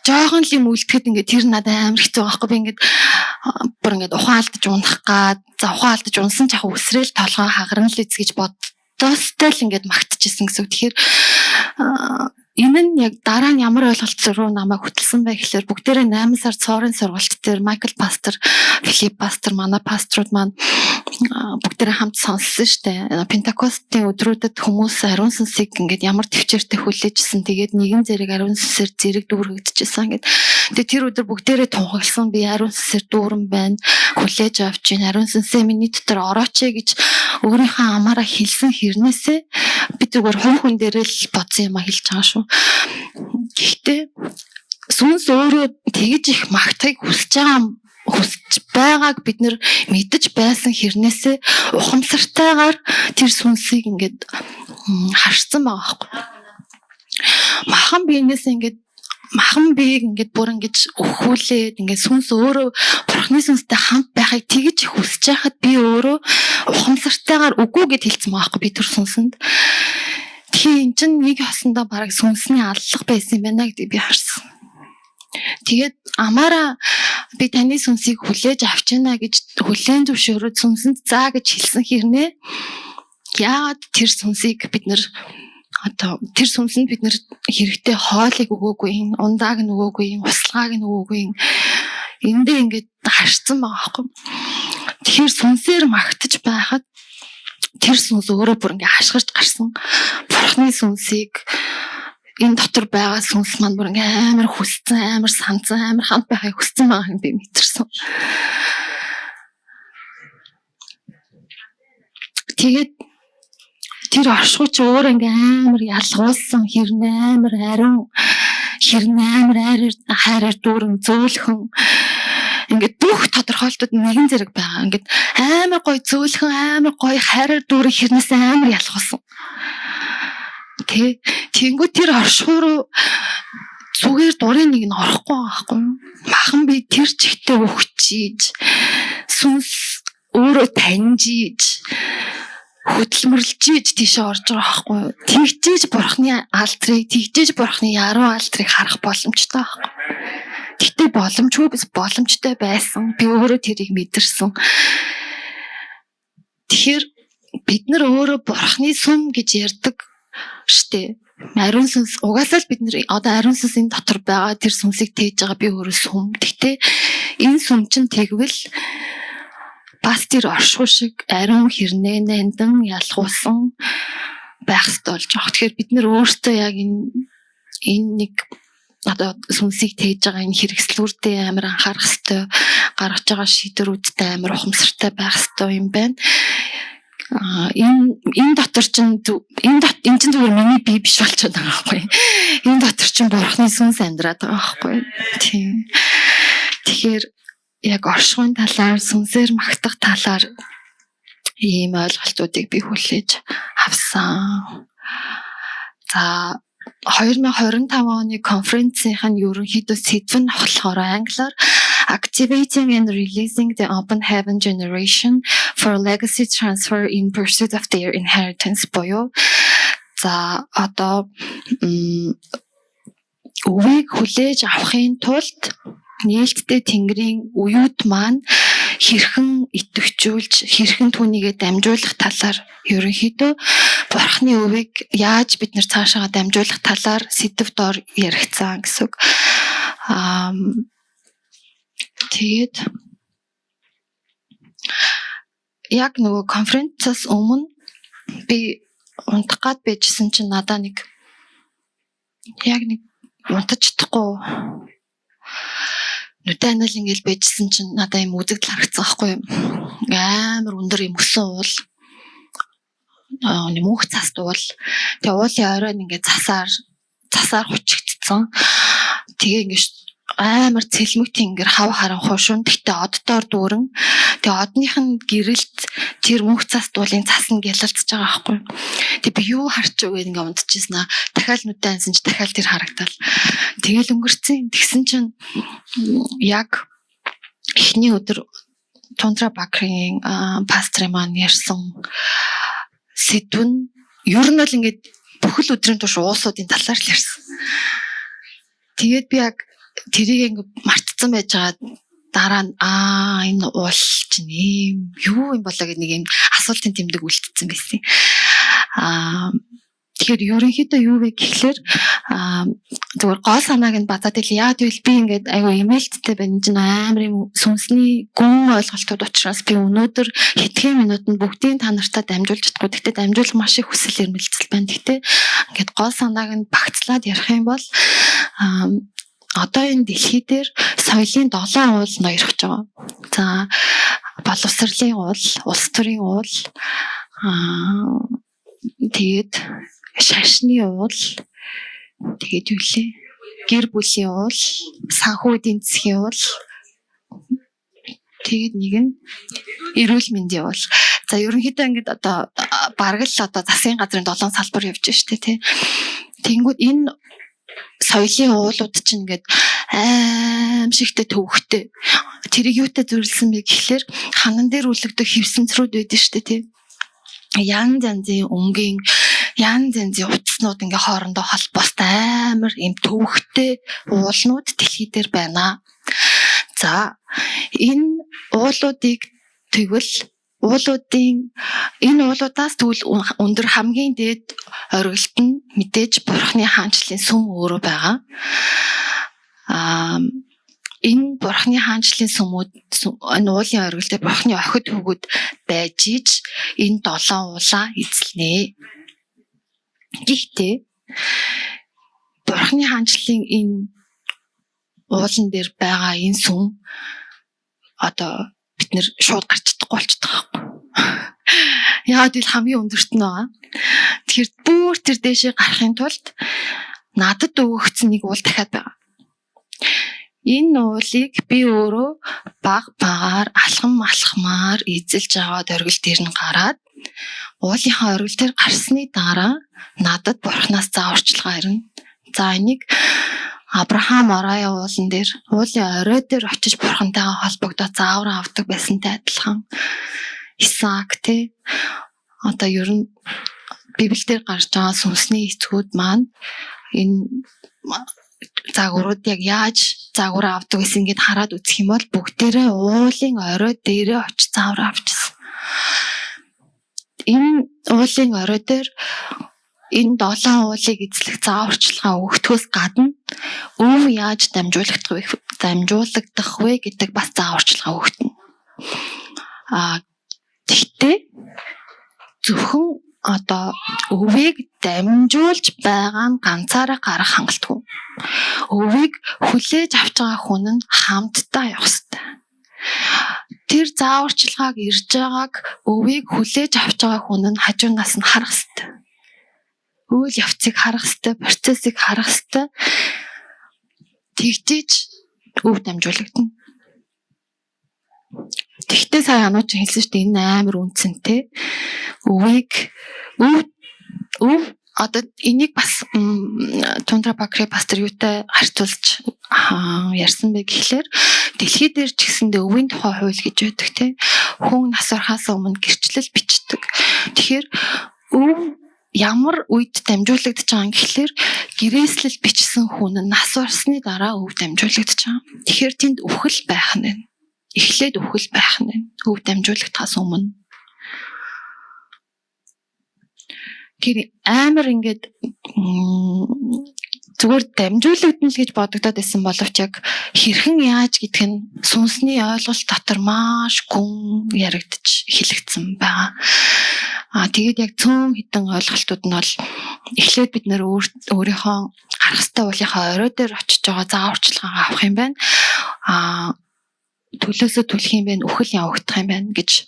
Жоохон л юм үлдэхэд ингээд тэр надад амар хэцүү байхгүй, би ингээд бүр ингээд ухаан алдаж унах гад, за ухаан алдаж унсан ч яг үсрээл толгой хагарна л биз гэж боддоостой л ингээд магтчихсан гэсэн үг. Тэгэхээр энэ нь яг дараа нь ямар ойлголт руу намайг хөтөлсөн бэ гэхээр бүгдээрээ 8 сар цоорын сургалт дээр Майкл пастор, Филипп пастор, манай пасторууд маань бүгдээрээ хамт сонссон штэ. Пентакостын өдрүүдэд хүмүүс ариун сүнсийг ингээд ямар төвчээртэй хүлээжсэн. Тэгээд нэгэн зэрэг ариун сүнсээр зэрэг дүүргэгдэжсэн ингээд. Тэгээд тэр өдөр бүгдээрээ тунхагласан, би ариун сүнсээр дүүрэн байна. Хүлээж авч байна. Ариун сүнсээ миний дотор орооч гэж өөрийнхөө амаараа хэлсэн хэрнээсээ би зүгээр хувь хүн дээрээ л бодсон юм а хэлж байгаа шүү. Гэхдээ сүнс өөрөө тэгж их магтахыг хүсэж байгаа, хүсэж байгааг бид нэр мэдэж байсан хэрнээсээ ухамсартайгаар тэр сүнсийг ингээд харсан байгаа байхгүй. Махан биенээс ингээд, махан биеийг ингээд бүр ингэж өхүүлээд, ингээд сүнс өөрөө бурхны сүнстэй хамт байхыг тэгж их хүсэж байхад би өөрөө ухамсартайгаар үгүй гэд хэлсэн байгаа байхгүй би тэр сүнсэнд. Тэгэхээр эн чинь нэг ёсондоо бараг сүнсний аллах байсан юм байна гэдгийг би харсан. Тэгээд амаараа би таны сүнсийг хүлээж авч байна гэж хүлээн зөвшөөрөөд сүнсэнд заа гэж хэлсэн хэрнээ яагаад тэр сүнсийг бид нэр одоо тэр сүнсэнд бид нэр хэрэгтэй хоолыг өгөөгүй, ундааг нь өгөөгүй, услгааг нь өгөөгүй, эндээ ингээд харцсан байгаа байхгүй. Тэгэхээр сүнсээр магтаж байхад тэр сүнс өөрөө бүр ингээ хашгирч гарсан. Бурхны сүнсийг энэ дотор байгаа сүнс маань бүр ингээ амар хүссэн, амар санацсан, амар хамт байхыг хүссэн байгааг би мэдэрсэн. Тэгээд тэр оршихуй чи өөр ингээ амар ялгуулсан, хэрнээ амар ариун, хэрнээ амар хайраар дүүрэн зөөлхөн, ингээд бүх тодорхойлолтууд нэгэн зэрэг байгаа. Ингээд амар гоё зөөлхөн, амар гоё хайраар дүүрэн хэрнээс амар ялгуулсан. Тэ, тэнгүү тэр оршихуй руу зүгээр дурын нэг нь орохгүй байгаа байхгүй юу? Махан би тэр чигтээ өгчийж, сүнс өөрөө таньжиж, хөдөлмөрлөж тийшээ орж байгаа байхгүй юу? Тэгжээж бурхны алдрыг, тэгжээж бурхны яруу алдрыг харах боломжтой байхгүй. Гэтэ боломжгүй биш, боломжтой байсан. Би өөрөө тэрийг мэдэрсэн. Тэгэхээр бид нар өөрөө бурхны сүм гэж ярьдаг штэ. Ариун сүнс угаасаа л бид нар одоо ариун сүнс энэ дотор байгаа, тэр сүнсийг тээж байгаа би өөрөө сүм. Гэтэ энэ сүм чинь тэгвэл бас тэр оршихуй шиг ариун хэрнээ нандин ялгуулсан байх хэрэгтэй болж байгаа. Тэгэхээр бид нар өөрсдөө яг энэ нэг одоо сүнсийг тээж байгаа энэ хэрэгслүүрдээ амар анхаарах хэрэгтэй, гаргаж байгаа шийдвэрүүдтэй амар ухамсартай байх хэрэгтэй юм байна. А энэ дотор чинь энэ чинь зүгээр миний бие биш болчиход байгаа байхгүй. Энэ дотор чинь бурхны сүнс амьдраад байгаа байхгүй. Тийм. Тэгэхээр яг оршихуйн талаар, сүнсээр магтах талаар ийм ойлголтуудыг би хүлээж авсан. За, 2025 оны конференцийнх нь ерөнхийдөө сэдв нь болохоор англиар "Activating and Releasing the Open Heaven Generation for Legacy Transfer in Pursuit of Their Inheritance" буюу за одоо өвийг хүлээж авахын тулд нээлттэй тэнгэрийн үеүд маань хэрхэн идэвхжүүлж, хэрхэн түүнийгээ дамжуулах талаар, ерөнхийдөө бурхны өвийг яаж бид нар цаашаага дамжуулах талаар сэдэв дор яригдсан гэсэн үг. Аа, тэгээд яг нөгөө конференцаас өмнө би унтах гад байжсэн чинь надаа нэг яг нэг унтаж чадахгүй нүдэ анаал ингээл байжсэн чинь надаа юм үзэгдэл харагдсан байхгүй юу? Амар өндөр юм өсөн уул. Аа, нэг мөнх цас уул. Тэгээ уулын оройн ингээд цасаар хучигдсан. Тэгээ ингээд амар цэлмэг тэнгэр, хав харанхуй шүн, гэхдээ оддоор дүүрэн. Тэгээ одных нь гэрэлт тэр мөнх цас дуулын цас нь гялалцж байгаа байхгүй. Тэгээ би юу харч үгээд ингээ унтчихсан аа. Дахиад нүдэ ансан чи дахиад тэр харагдал. Тэгэл өнгөрцөн. Тэгсэн чинь яг эхний өдөр Тундра Бакрын пастрын маань ярьсан сэдв нь ер нь бол ингээд бүхэл өдрийн турш уусуудын талаар л ярьсан. Тэгээд би яг тэрийг ингээ мартцсан байж байгаа дараа нь энэ уул чинь ийм юу юм болоо гэдэг нэг юм асуултын тэмдэг үлдсэн байсан. Тэгэхээр ерөнхийдөө юу вэ гэхлээр зүгээр гол санааг нь базаад ийл. Яа гэвэл би ингээд айгүй имэйлттэй байна. Энэ чинь амар юм сүнсний гүн ойлголтууд учраас би өнөөдөр хэдхэн минутанд бүгдийг та нартай дамжуулж чадахгүй. Гэхдээ дамжуулах маш их хүсэл эрмэлзэл байна. Гэхдээ ингээд гол санааг нь багцлаад ярих юм бол одоо энэ дэлхий дээр соёлын 7 уул ноёрхож байгаа. За боловсролын уул, улс төрийн уул, тэгээд шашны уул, тэгээд юу лээ? Гэр бүлийн уул, санхүү эдийн засгийн уул, тэгээд нэг нь эрүүл мэндийн уул. За ерөнхийдөө ингээд одоо бараг л одоо засгийн газрын 7 салбар явж штэ тий. Тэнгүүд энэ соёлын уулууд чинь ингээд аимшигтэй төвөгтэй. Тэрийг юутай зөвлөсөн бэ гэхлээр ханан дээр үлэгдэх хевсэнцрүүд байдаг штэ тий. Янз янзын өнгийн, янз янзын утаснууд ингээ хоорондоо холбоостой амар юм төвөгтэй уулнууд дэлхий дээр байна. За энэ уулуудыг тэгвэл уулуудын энэ уулуудаас тэгвэл өндөр хамгийн дээд оргилд нь мэдээж Бурхны хаанчлалын сүм өөрөө байгаа. Энэ Бурхны хаанчлалын сүмүүд энэ уулын оргил дээр Бурхны охид хөвгүүд байж иж энэ 7 уулаа эзэлнэ. Гэхдээ Бурхны хаанчлалын энэ уулан дээр байгаа энэ сүм одоо бид нэр шууд гарч чадахгүй болчихдог байхгүй. Яагаад гэвэл хамгийн өндөрт нь байгаа. Тэгэхээр бүр тэр дээшээ гарахын тулд надад өгөгдсөн нэг уул дахиад байгаа. Энэ уулыг би өөрөө баг багаар алхам алхмаар эзэлж аваад оргил дээр нь гараад уулынхаа оргил дээр гарсны дараа надад Бурханаас зааварчилгаа ирнэ. За энийг Авраам Морая уулан дээр уулын орой дээр очиж Бурхантайгаа холбогдоод заавар авдаг байсантай адилхан Исаак те одоо ер нь Библиэлд гарч байгаа сүнсний эцгүүд маань энэ загварууд яг яаж загвар авдаг гэсэн ингээд хараад үзэх юм бол бүгдээрээ уулын орой дээрээ очиж заавар авчихсан. Энэ уулын орой дээр энэ 7 уулыг эзлэх зааварчилгаа өгдөхөөс гадна өв яаж дамжуулагдах вэ гэдэг бас зааварчилгаа өгдөнө. Тэгтээ зөвхөн одоо өвийг дамжуулж байгаа нь ганцаараа гарах хангалтгүй. Өвийг хүлээж авч байгаа хүн нь хамтдаа явах ёстой. Тэр зааварчилгааг ирж байгааг өвийг хүлээж авч байгаа хүн нь хажуунаас нь харах ёстой. Үйл явцыг харах ёстой, процессыг харах ёстой. Тэгжиж өв дамжуулагдана. Тэгтээ сая анууч хэлсэн шүү дээ, энэ амар үнцэнтэй. Өвийг өв одоо энийг бас Тундра Бакри пастор юутай харьцуулж ярьсан бэ гэхлээр дэлхий дээр ч гэсэндээ өвийн тухай хууль гэж байдаг те. Хүн нас барахаас өмнө гэрчлэл бичдэг. Тэгэхээр өв ямар үед дамжуулагдаж байгаа юм гэхлээр гэрээслэл бичсэн хүн нь нас барсны дараа өв дамжуулагдаж байгаа. Тэгэхээр тэнд үхэл байх нь байна. Эхлээд үхэл байх нь байна. Өв дамжуулагдахаас өмнө. Тэр амар ингээд зүгээр дамжуулагдана л гэж бодогдоод байсан боловч яг хэрхэн яаж гэдг нь сүнсний ойлголт дотор маш гүн яригдж хэлэгдсэн байгаа. Тэгээд яг цөөн хідэн ойлголтууд нь бол эхлээд бид нэр өөрийнхөө гарах ёстой уулынхаа орой дээр очиж байгаа зааварчилгаагаа авах юм байна. Төлөөсөө түлэх юм байна, үхэл явагдах юм байна гэж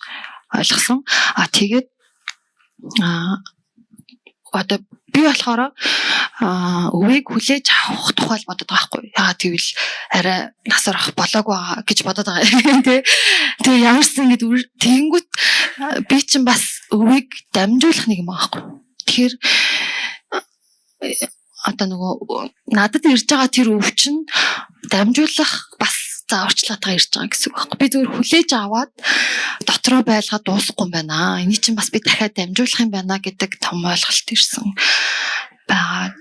ойлгосон. Тэгээд одоо би болохоор өвийг хүлээж авах тухай л бодод байгаа байхгүй. Яагаад гэвэл арай нас орох болоог байгаа гэж бодод байгаа тий. Тэгээ ямарсан ингэж тэгэнгүүт би чинь бас өвийг дамжуулах нэг юм байгаа байхгүй. Тэгэхээр одоо нөгөө надад ирж байгаа тэр өв чинь дамжуулах бас зааварчилгаатайгаа ирж байгаа гэсэн үг байхгүй. Би зөвхөн хүлээж аваад дотроо байлгаад дуусахгүй юм байна. Эний чинь бас би дахиад дамжуулах юм байна гэдэг том ойлголт ирсэн байгаа.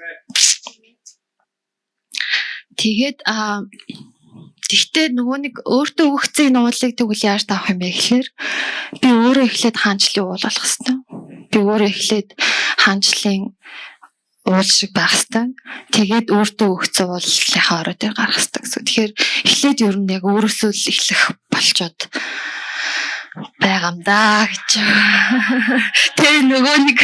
Тэгээд тэгтээ нөгөө нэг өөртөө өгөгдсөн энэ уулыг тэгвэл яаж тавах юм бэ гэхээр би өөрөө эхлээд хаанчлалын уул болох хэвээр. Би өөрөө эхлээд хаанчлалын уул шиг байх хэвээр. Тэгээд өөртөө өгөгдсөн уулынхаа орой дээр гарах хэвээр гэсэн. Тэгэхээр эхлээд ер нь яг өөрөөсөө л эхлэх болчоод байгаа юм даа гэж. Тэгээ нөгөө нэг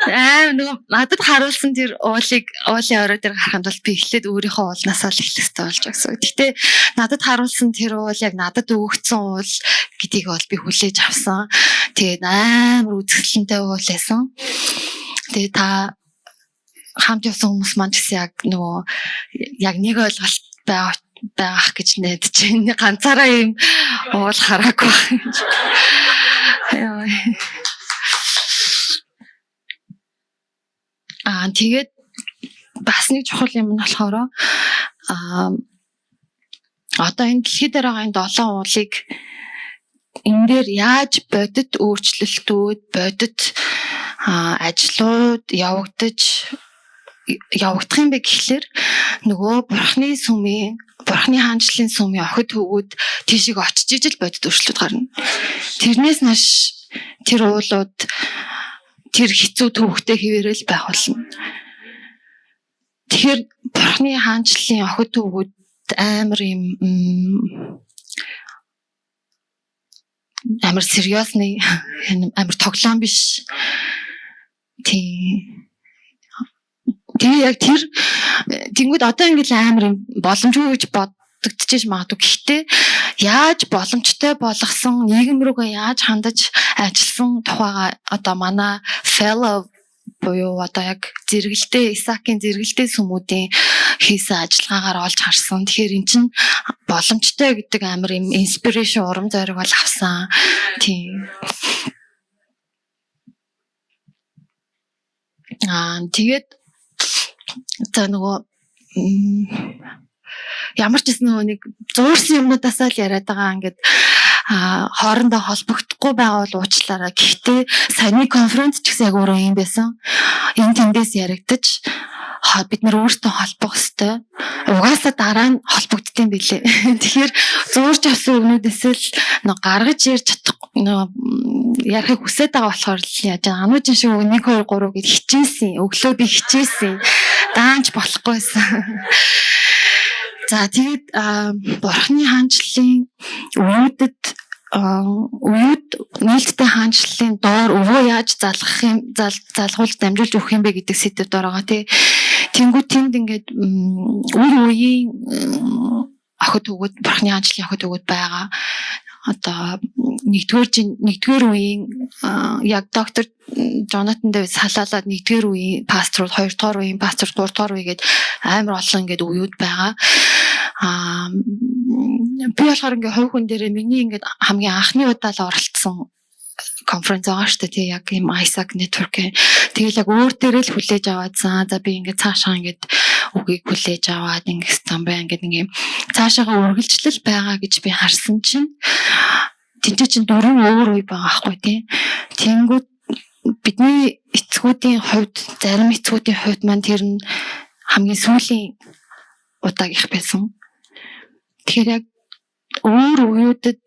аим нөгөө надад харуулсан тэр уулыг уулын орой дээр гарахын тулд би эхлээд өөрийнхөө уулнаасаа л эхлэх хэрэгтэй болж байгаа гэсэн. Гэхдээ надад харуулсан тэр уул яг надад өгөгдсөн уул гэдгийг бол би хүлээж авсан. Тэгээд амар үзэсгэлэнтэй уул байсан. Тэгээд та хамт явсан хүмүүс маань ч гэсэн яг нөгөө яг нэг ойлголт байгаах гэж найдаж байна. Ганцаараа юм уул хараагүй байх гэж. Яа. Тэгээд бас нэг чухал юм нь болохоор одоо энэ дэлхий дээр байгаа энэ 7 уулыг энэ дээр яаж бодит өөрчлөлтүүд, бодит ажлууд явагдах юм бэ гэхлээр нөгөө бурхны сүмийн, бурхны хаанчлалын сүмийн охид хөвгүүд тийшээ очиж ижил бодит өөрчлөлт гарна. Тэрнээс нааш тэр уулууд тэр хэцүү төвөгтэй хэвээрэл байх болно. Тэгэхээр бурхны хаанчлалын охид хөвгүүд амар юм амар сериосны амар тоглоом биш. Тийм. Тэгээ яг тэр тэнгүүд одоо ингээл амар юм боломжгүй гэж бодогдчихэж магадгүй. Гэхдээ яаж боломжтой болгосон, нийгэм рүүгээ яаж хандаж ажилласан тухайга одоо манай fellow буюу одоо яг зэрэгэлдээ Исаакийн зэрэгэлдээ сүмүүдийн хийсэн ажиллагаагаар олж харсан. Тэгэхээр эн чинь боломжтой гэдэг амар юм inspiration, урам зориг бол авсан. Тийм. Тэгээд за нөгөө ямар ч гэсэн нөгөө нэг зуурсан юмнуудаасаа л яриад байгаа ингээд хоорондоо холбогдохгүй байгаа бол уучлаарай. Гэхдээ саяны конференц ч гэсэн яг өөрөө юм байсан. Энэ тэндээс яригдаж бид нар өөртөө холбох ёстой. Угаасаа дараа нь холбогддсон билээ. Тэгэхээр зуурч авсан өгнүүдээс л нөө гаргаж ярьж чадах нөө ярихыг хүсээд байгаа болохоор л яаж ануужин шиг үг 1 2 3 гэж хичээсэн. Өглөө би хичээсэн. Даанч болохгүйсэн. За тэгээд бурхны хаанчлалын өвүүдэд үеүд нээлттэй хаанчлалын доор өвөө яаж залгах юм залгуулж дамжуулж өгөх юм бэ гэдэг сэдэв доор байгаа тий. Тэнгүү тэнд ингээд үе үеийн охид хөвгүүд бурхны хаанчлалын охид хөвгүүд байгаа. Одоо нэгдүгээр үеийн яг доктор Жонатан Дэвид салаалаад нэгдүгээр үеийн пасторууд, хоёрдугаар үеийн пастор, гуравдугаар үе гээд амар олон ингээд үеүд байгаа. Би болохоор ингээ хувь хүн дээрээ миний ингээд хамгийн анхны удаа л оролцсон конференц байгаа шүү дээ тий, яг юм ISAC network. Тэгэл яг өөр дээрээ л хүлээж аваад за би ингээд цаашаа ингээд үгийг хүлээж аваад ингэсэн бай ингээд ингээ цаашаагаа үргэлжлэл байгаа гэж би харсан чинь тэнцээ чинь дөрвөн өөр үе байгаа байхгүй тий. Тэнгүүд бидний эцгүүдийн хувьд, зарим эцгүүдийн хувьд маань тэр нь хамгийн сүүлийн удаагийнх байсан. Тэгэхээр яг өөр үеүүдэд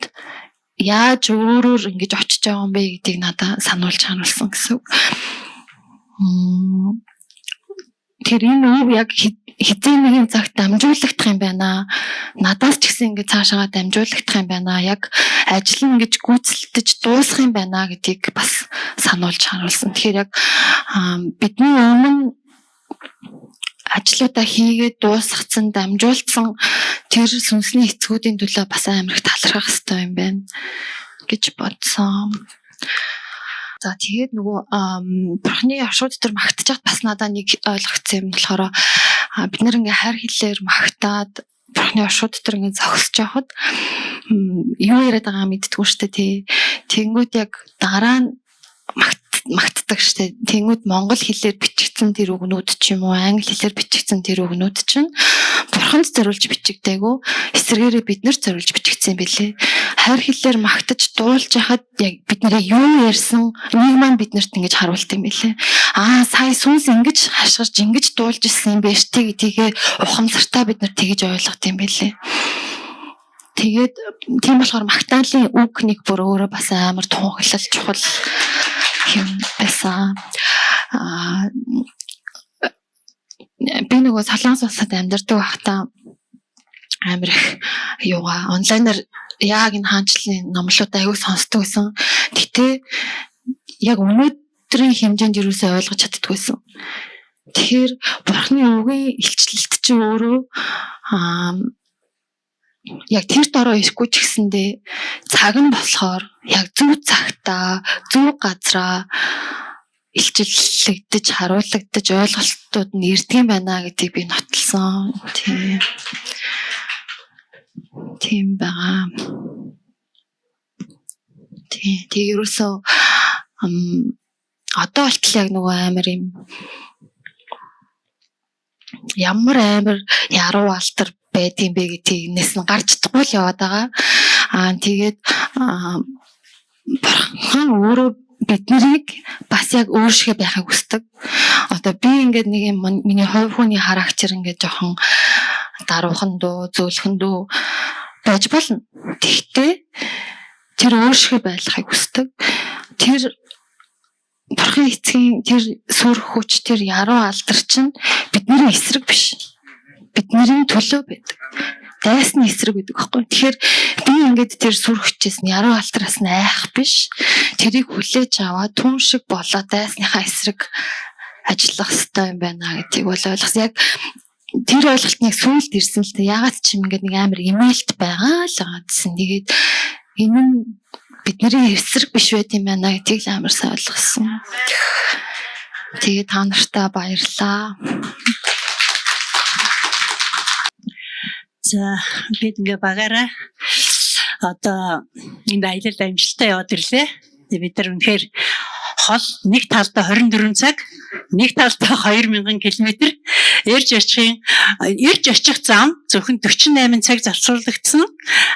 яаж өөрөөр ингэж очиж байгаа юм бэ гэдгийг надад сануулж харуулсан гэсэн үг. Тэр энэ өв яг хэзээ нэгэн цагт дамжуулагдах юм байна. Надаас ч гэсэн ингэж цаашаагаа дамжуулагдах юм байна. Яг ажил нь ингэж гүйцэлдэж дуусах юм байна гэдгийг бас сануулж харуулсан. Тэгэхээр яг бидний өмнө ажлуудаа хийгээд дуусгацсан, дамжуулсан тэр сүнсний эцгүүдийн төлөө бас амар их талархах хэрэгтэй юм байна гэж бодсон. За тэгээд нөгөө бурхны оршууд дотор магтаж бас надад нэг ойлгогдсон юм болохоор бид нэр ингээ хайр хэлээр магтаад бурхны оршууд дотор ингээ зогсож байхад юу яриад байгаа мэддэггүй штэ тий. Тэнгүүд яг дараа нь магтдаг штэ. Тэнгүүд монгол хэлээр бичигдсэн тэр үгнүүд ч юм уу, англи хэлээр бичигдсэн тэр үгнүүд чинь бурхны бурханд зориулж бичигдээгүй, эсрэгээрээ бид нарт зориулж бичигдсэн билээ. Хайр хэллээр магтаж дуулж хахад яг бид нарыг юу ярьсан нэг маань бид нарт ингэж харуулт юм билээ. Аа, сая сүнс ингэж хашгирч ингэж дуулж ирсэн юм биш тэ гэдгийг ухамсартаа бид нар тэгэж ойлгох юм билээ. Тэгээд тийм болохоор магтаалын үг нэг бүр өөрөө бас амар тунхаглал чухал юм байсан. Аа, би нөгөө Солонгос улсад амьдардаг байхдаа амар их юугаа онлайнаар яг энэ хаанчлалын номлууд аягүй сонсдог байсан. Гэтэ яг өнөөдрийн хэмжээнд юусоо ойлгож чаддаггүй байсан. Тэгэхээр бурхны үгийн илчлэлт чинь өөрөө яг тэр дороо ирэхгүй ч гэсэндээ цаг нь болохоор яг зөв цагтаа зөв газраа илчиллэгдэж, харуулагдаж, ойлголтууд нь ирдэг юм байна гэдгийг би нотолсон. Тийм. Тийм байгаа. Тийм. Тэг ерөөсөө одоо болтол яг нөгөө амар юм ямар амар яруу алтар байдгийн бэ гэдгийг нэс нь гарч чадахгүй л яваад байгаа. Аа, тэгээд бурхан өөрөө бид нарыг бас яг өөр шигэ байхыг хүсдэг. Одоо би ингээд нэг юм миний хувь хүний характер ингээд жоохон даруухан дуу, зөөлхөн дүү байж болно. Тэгтээ тэр өөр шигэ байхыг хүсдэг. Тэр бурхан эцгийн тэр сүр хүч, тэр яруу алдар чинь бидний эсрэг биш. Бидний төлөө байдаг. Дайсны эсрэг байдаг байхгүй. Тэгэхээр би ингээд тэр сүр хүчээс нь яруу алтраас нь айх биш. Тэрийг хүлээж аваад түн шиг болоо дайсныхаа эсрэг ажиллах хэрэгтэй юм байна гэдгийг бол ойлгосон. Яг тэр ойлголт нэг сүүлд ирсэн л дээ. Ягаад ч юм ингээд нэг амар имэйлт байгаа л байгаа гэсэн. Тэгээд энэ нь бидний эсрэг биш байт юм байна гэдгийг л амар сайн ойлгосон. Тэгээд та нартай баярлалаа. За, бид ингээ багаараа одоо энэ аялал амжилттай яваад ирлээ. Тэгээ бид нар үнэхээр хол нэг талдаа 24 цаг, нэг талдаа 2000 км ирж очих зам зөвхөн 48 цаг зарцуулагдсан.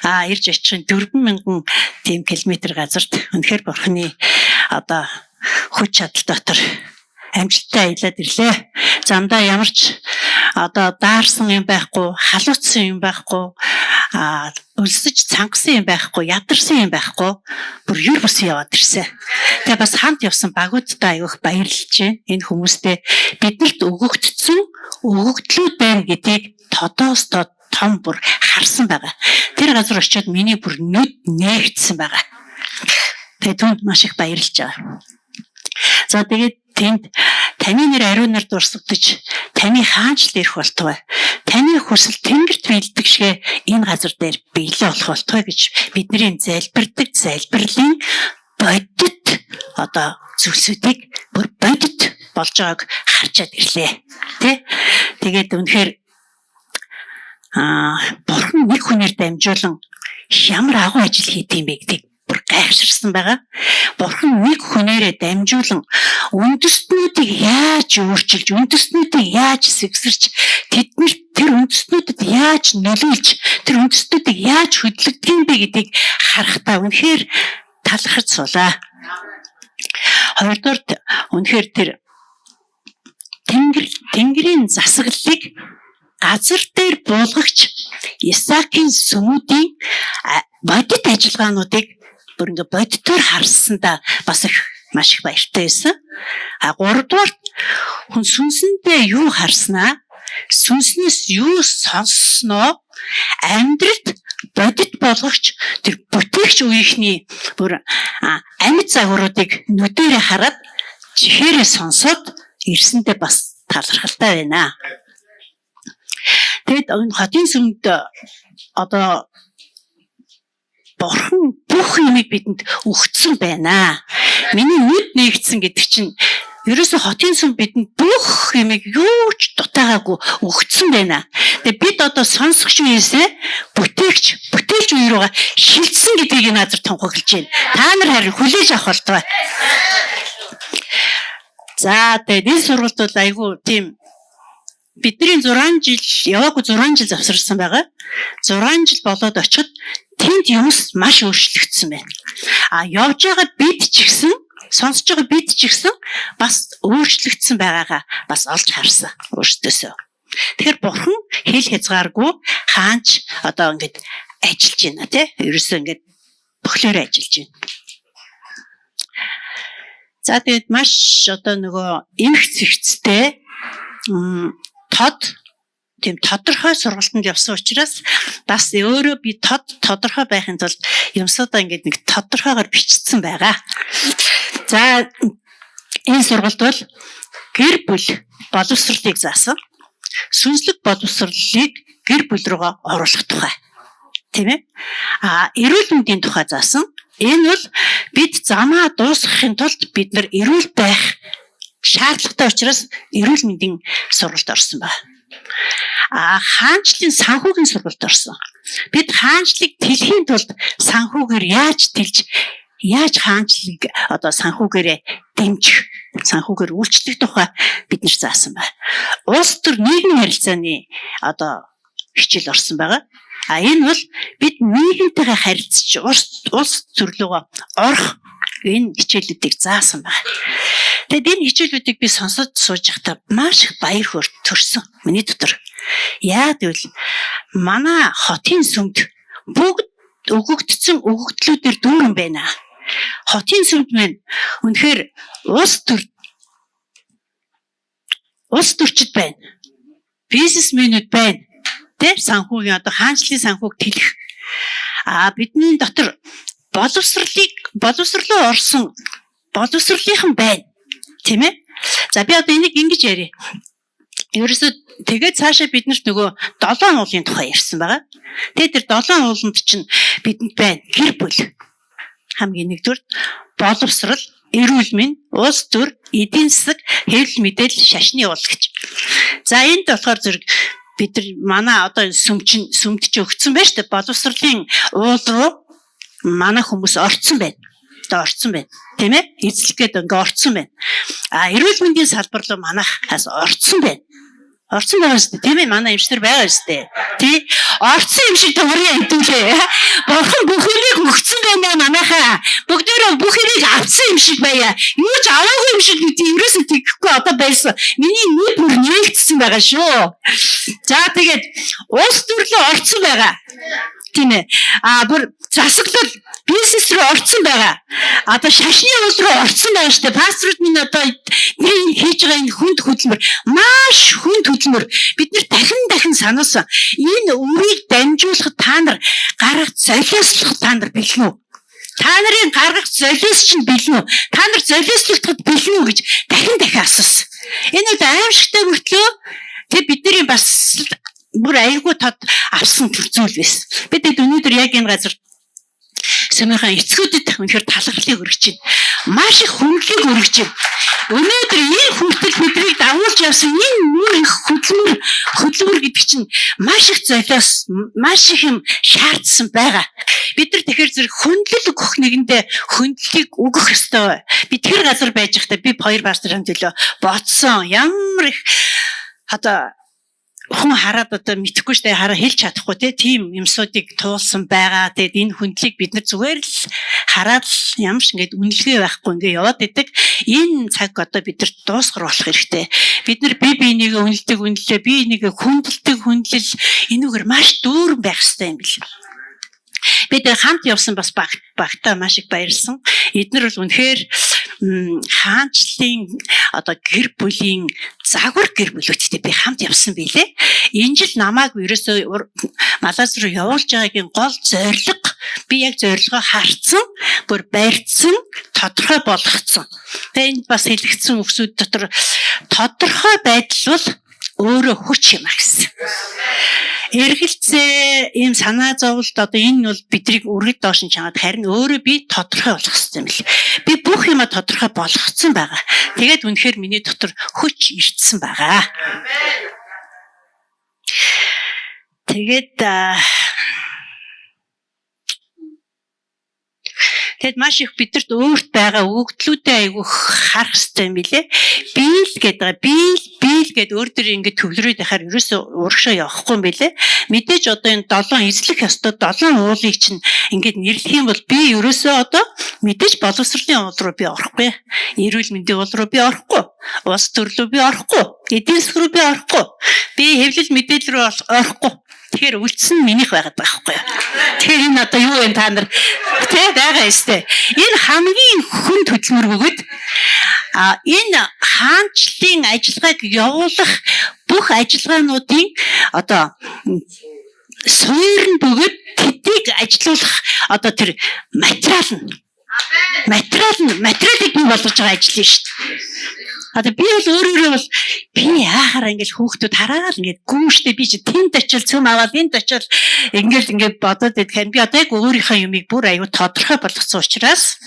А ирж очихын 4000 тийм километр газарт үнэхээр бурхны одоо хүч чадал дотор амжилттай аялаад ирлээ. Замдаа ямар ч одоо даарсан юм байхгүй, халууцсан юм байхгүй, өлсөж цангасан юм байхгүй, ядарсан юм байхгүй, бүр юр бус яваад ирсэн. Тэгээ бас хамт явсан багуудтай аявих баярлж байна. Энэ хүмүүстэй биднэрт өгөгдсөн өгөгдлүүд байна гэдгийг тодоос тод том бүр харсан байгаа. Тэр газар очиод миний бүр нүд нээгдсэн байгаа. Тэгээ түүнд маш их баярлж байгаа. За, тэгээд тэнд таны нэр ариун нар дурсагдаж, таны хаанчлал ирэх болтугай. Таны хүсэл тэнгэрт биелдэг шигэ энэ газар дээр биелээ болох болтугай гэж бидний залбирдаг залбирлын бодит одоо зүйлсүүдийг бүр бодит болж байгааг харчаад ирлээ. Тэ? Тэгээд үнэхээр бурхан нэг хүнээр дамжуулан ямар агуу ажил хийдэг юм бэ гэдгийг бүр гайхширсан байгаа. Бурхан нэг хүнээрээ дамжуулан үндэстнүүдийг яаж өөрчилж, үндэстнүүдийг яаж сэгсэрч, тэднэрт тэр үндэстнүүдэд яаж нөлөөлж, тэр үндэстнүүдийг яаж хөдлөгдөг юм бэ гэдгийг харахтаа үнэхээр талархаж суулаа. Хоёрдугаар, үнэхээр тэр тэнгэрийн засаглалыг газар дээр буулгагч Исаакийн сүмүүдийн бодит ажиллагаануудыг бүр ингээ бодитоор харсандаа бас их маш их баяртай байсан. А гуравдугаар, хүн сүнсэндээ юу харснаа, сүнснээс юу сонссноо амьдралд бодит болгогч тэр бүтээгч үеийнхний бүр амьд загваруудыг нүдэрээ хараад чихээрээ сонсоод ирсэндээ бас талархалтай байна. Тэгэд энэ хотын сүмд одоо бурхан бүх юмыг бидэнд өгцөн байна. Миний нүд нээгдсэн гэдэг чинь ерөөсө хотын сүм бидэнд бүх юмыг юу ч дутаагаагүй өгцөн байна. Тэгээ бид одоо сонсогч үеэсээ бүтээгч, бүтээлч үе рүүгээ шилжсэн гэдгийг энэ газар тунхаглаж байна. Та нар харин хүлээж авах болтугай. За, тэгээд энэ сургалт бол айгүй тийм Бидний 6 жил яваагүй 6 жил завсарсан байгаа. 6 жил болоод очиход тэнд юмс маш өөрчлөгдсөн байна. А явж байгаа бид ч гэсэн, сонсож байгаа бид ч гэсэн бас өөрчлөгдсөн байгаагаа бас олж харсан өөрсдөөсөө. Тэгэхээр бурхан хэл хязгааргүй хаанч одоо ингээд ажиллаж байна тий. Ерөөсөө ингээд бөхлөөрөө ажиллаж байна. За, тэгээд маш одоо нөгөө эмх цэгцтэй, тод, тийм тодорхой сургалтанд явсан учраас бас өөрөө би тод тодорхой байхын тулд юмсуудаа ингээд нэг тодорхойгоор бичсэн байгаа. За, энэ сургалт бол гэр бүл боловсролыг заасан. Сүнслэг боловсролыг гэр бүл рүүгээ оруулах тухай. Тийм ээ? А эрүүл мэндийн тухай заасан. Энэ бол бид замаа дуусгахын тулд бид нар эрүүл байх шаардлагатай учраас эрүүл мэндийн сургалт орсон байна. А хаанчлалын санхүүгийн сургалт орсон. Бид хаанчлалыг тэлэхийн тулд санхүүгээр яаж тэлж, яаж хаанчлалыг одоо санхүүгээрээ дэмжих, санхүүгээр үйлчлэх тухай бид нар заасан байна. Улс төр нийгмийн харилцааны одоо хичээл орсон байгаа. А энэ бол бид нийгэмтэйгээ харилцаж улс төрлөөгөө орох энэ хичээлүүдийг заасан байна. Тэгээд энэ хичээлүүдийг би сонсоод сууж байхдаа маш их баяр хөөр төрсөн миний дотор. Яа гэвэл манай хотын сүмд бүгд өгөгдсөн өгөгдлүүдээр дүүрэн байна. Хотын сүмд маань үнэхээр улс төрчид байна. Бизнесмэнүүд байна. Тэ, санхүүгийн одоо хаанчлалын санхүүг тэлэх. А бидний дотор боловсролоо орсон боловсролынхан байна. Тийм ээ? За, би одоо энийг ингэж ярья. Ерөөсөө тэгээд цаашаа бид нарт нөгөө долоон уулын тухай ярьсан байгаа. Тэгээд тэр долоон ууланд чинь бидэнд байна гэр бүл. Хамгийн нэгдүгээр боловсрол, эрүүл мэнд, улс төр, эдийн засаг, хэвлэл мэдээлэл, шашны уул гэж. За, энд болохоор зэрэг бид нар манай одоо сүм чинь сүмд чи өгцөн байна шүү дээ. Боловсролын уул руу манай хүмүүс орцсон байна. Одоо орцсон байна. Тийм ээ? Эзлэх гээд ингээ орцсон байна. А эрүүл мэндийн салбар руу манайхаас орцсон байна. Орцсон байгаа шүү дээ. Тийм ээ? Манай эмчнэр байгаа шүү дээ. Тий? Орцсон юм шиг дуурай хэдүүлээ. Бурхан бүх юмыг өгцөн байна манайхаа. Бүгдээрээ бүх юмыг авсан юм шиг байя. Юу ч аваагүй юм шиг би ерөөсөө тэгхгүй одоо байсан. Миний нүд бүр нээгдсэн байгаа шүү. За, тэгээд улс төрлөө орцсон байгаа. Тийм ээ. А бүр засаглал бизнес рүү орцсон байгаа. Одоо шашны уул руу орцсон байгаа шүү дээ. Пасторууд минь, одоо эдний хийж байгаа энэ хүнд хөдөлмөр маш хүнд хөдөлмөр. Бид нар дахин дахин сануулсан. Энэ үрийг дамжуулахад та нар гаргах золиослох та нар бэлэн үү? Та нарын гаргах золиос чинь бэлэн үү? Та нар золиослогдоход бэлэн үү гэж дахин дахин асуусан. Энэ бол аимшигтай мөртлөө тэг бидний бас бүр аягүй тод авсан зүйл байсан. Бид өнөөдөр яг энэ газар сүмийнхаа эцгүүдэд үнэхээр талархлыг өргөж байна. Маш их хүндлийг өргөж байна. Өнөөдөр энэ хүртэл биднийг дагуулж явсан энэ нүр их хөдөлмөр гэдэг чинь маш их золиос, маш их юм шаардсан байгаа. Бид нар тэгэхээр зэрэг хөндлөл өгөх нэгэндээ хөндлөлийг өгөх ёстой. Би тэр газар байж байхдаа би хоёр пасторын төлөө бодсон. Ямар их одоо хүн хараад одоо мэдэхгүй штэ, хараа хэлж чадахгүй те, тийм юмсуудыг туулсан байгаа. Тэгээд энэ хүндлийг бид нар зүгээр л хараад л ямар ч ингээд үнэлгээ байхгүй ингээд яваад идэг. Энэ цаг одоо бид нар дуусгар болох хэрэгтэй. Бид нар бие биенийг үнэлдэг үнэлээ, бие биенийг хүндэлдэг хүндлэл энүүгээр маш дүүрэн байх хэрэгтэй юм бил. Бид хамт явсан бас багтаа маш их баярлсан. Эднэр бол үнэхээр хаанчлалын одоо гэр бүлийн загвар гэр бүлүүдтэй би хамт явсан билээ. Энэ жил намайг ерөөсөө Малайз руу явуулж байгаагийн гол зорилго, би яг зорилгоо харцсан, бүр барьцсан, тодорхой болгоцсон. Тэгээ энд бас хэлэгдсэн үгсүүд дотор тодорхой байдал бол өөрөө хүч юм а гэсэн. Эргэлзээ, ийм санаа зовлт одоо энэ бол бидрийг үргэлж доош нь чангаад, харин өөрөө би тодорхой болох хэрэгтэй юм бэл. Би бүх юма тодорхой болгоцсон байгаа. Тэгээд үнэхээр миний дотор хүч ирсэн байгаа. Тэгээд Тэгэд маш их бидэрт өөрт байгаа өгөгдлүүдээ айгүйх харах хэрэгтэй юм билэ. Биел гэдэг биел биел гэд өөр дөр ингэ төвлөрөөд яхаар ерөөсөө урагшаа явахгүй юм билэ. Мэдээж одоо энэ 7 эзлэх ёстой 7 уулыг чинь ингээд нэрлэх юм бол би ерөөсөө одоо мэдээж боловсролын уул руу би орохгүй. Эрүүл мэндийн уул руу би орохгүй. Улс төр рүү би орохгүй. Эдийн засаг руу би орохгүй. Би хэвлэл мэдээлэл рүү орохгүй. Тэгэхээр үлдсэн нь минийх байгаад байгаа байхгүй юу. Тэгэхээр энэ одоо юу вэ та нар тэ байгаа юм штэ. Энэ хамгийн хүнд хөдөлмөр бөгөөд энэ хаанчлалын ажиллагааг явуулах бүх ажиллагаануудын одоо суурь нь бөгөөд тэднийг ажилуулах одоо тэр материал нь материалыг бий болгож байгаа ажил юм шүү дээ. Одоо би бол өөрөөрөө бол би яахаараа ингээл хүүхдүүд хараад ингээд гүүштэй би чи тэнд очил цөм аваад энд очил ингээл ингээд бодоод идэх. Би одоо яг өөрийнхөө юмыг бүр аюу тодорхой болгоцсон учраас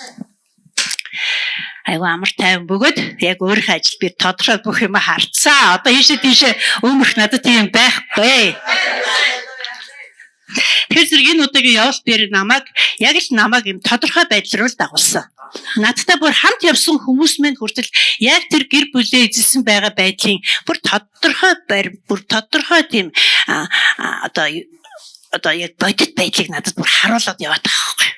аюу амар тайван бөгөөд яг өөрийнхөө ажил би тодорхой бүх юм харцсан. Одоо ийшээ тийшээ өмөрх надад тийм байхгүй. Тэгэхээр зэрэг энэ удаагийн явалт дээр намайг яг л намайг юм тодорхой байдал руу л дагуулсан. Надтай бүр хамт явсан хүмүүс минь хүртэл яг тэр гэр бүлээ эзэлсэн байгаа байдлын бүр тодорхой бүр тодорхой тийм одоо яг бодит байдлыг надад бүр харуулад яваад байгаа байхгүй.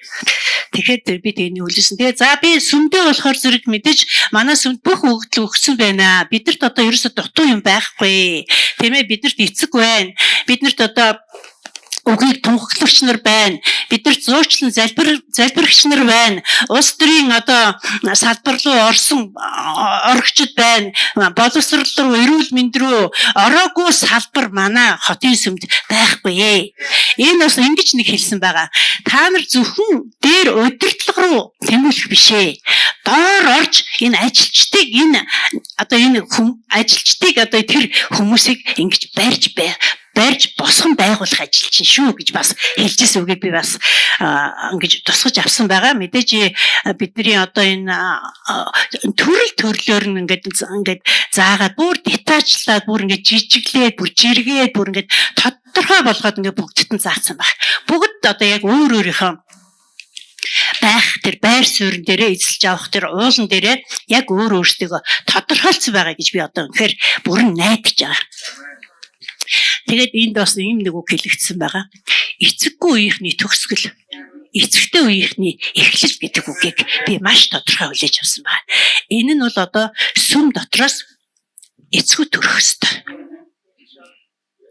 Тэгэхээр би тэний үлээсэн. Тэгээ за би сүмдээ болохоор зэрэг мэдээж манай сүмд бүх өгөгдөл өгсөн байна. Бидэрт одоо ерөөсө дутуу юм байхгүй. Тийм ээ, биднэрт эцэг байна. Биднэрт одоо үгийг тунхаглагч нар байна. Бид нар зуучлан залбирагч нар байна. Улс төрийн одоо салбар руу орсон орогчд байна. Боловсрол руу, эрүүл мэнд рүү ороогүй салбар манай хотын сүмд байхгүй. Энэ бас ингэж нэг хэлсэн байгаа. Та нар зөвхөн дээр удирдлага руу тэмүүлэх биш ээ. Доор орж энэ ажилчдыг энэ одоо энэ ажилчдыг одоо тэр хүмүүсийг ингэж барьж бай барьж босгон байгуулах ажил чинь шүү гэж бас хэлжсэн үгийг би бас ингэж тусгаж авсан байгаа. Мэдээж бидний одоо энэ төрөл төрлөөр нь ингээд заагаад бүр детальчлаад бүр ингээд жижиглээд бүр жиргээд бүр ингээд тодорхой болгоод ингээд бүгдд нь заасан баг. Бүгд одоо яг өөр өөрийнхөө байх тэр байр суурин дээрээ эзэлж авах тэр уулан дээрээ яг өөр өөрсдийгөө тодорхойлцсон байгаа гэж би одоо үнэхээр бүрэн найдаж байгаа. Тэгээд энд бас ийм нэг үг хэлэгдсэн байгаа. Эцэггүй үеийнхний төгсгөл, эцэгтэй үеийнхний эхлэл гэдэг үгийг би маш тодорхой хүлээж авсан байна. Энэ нь бол одоо сүм дотроос эцгүү төрөх ёстой.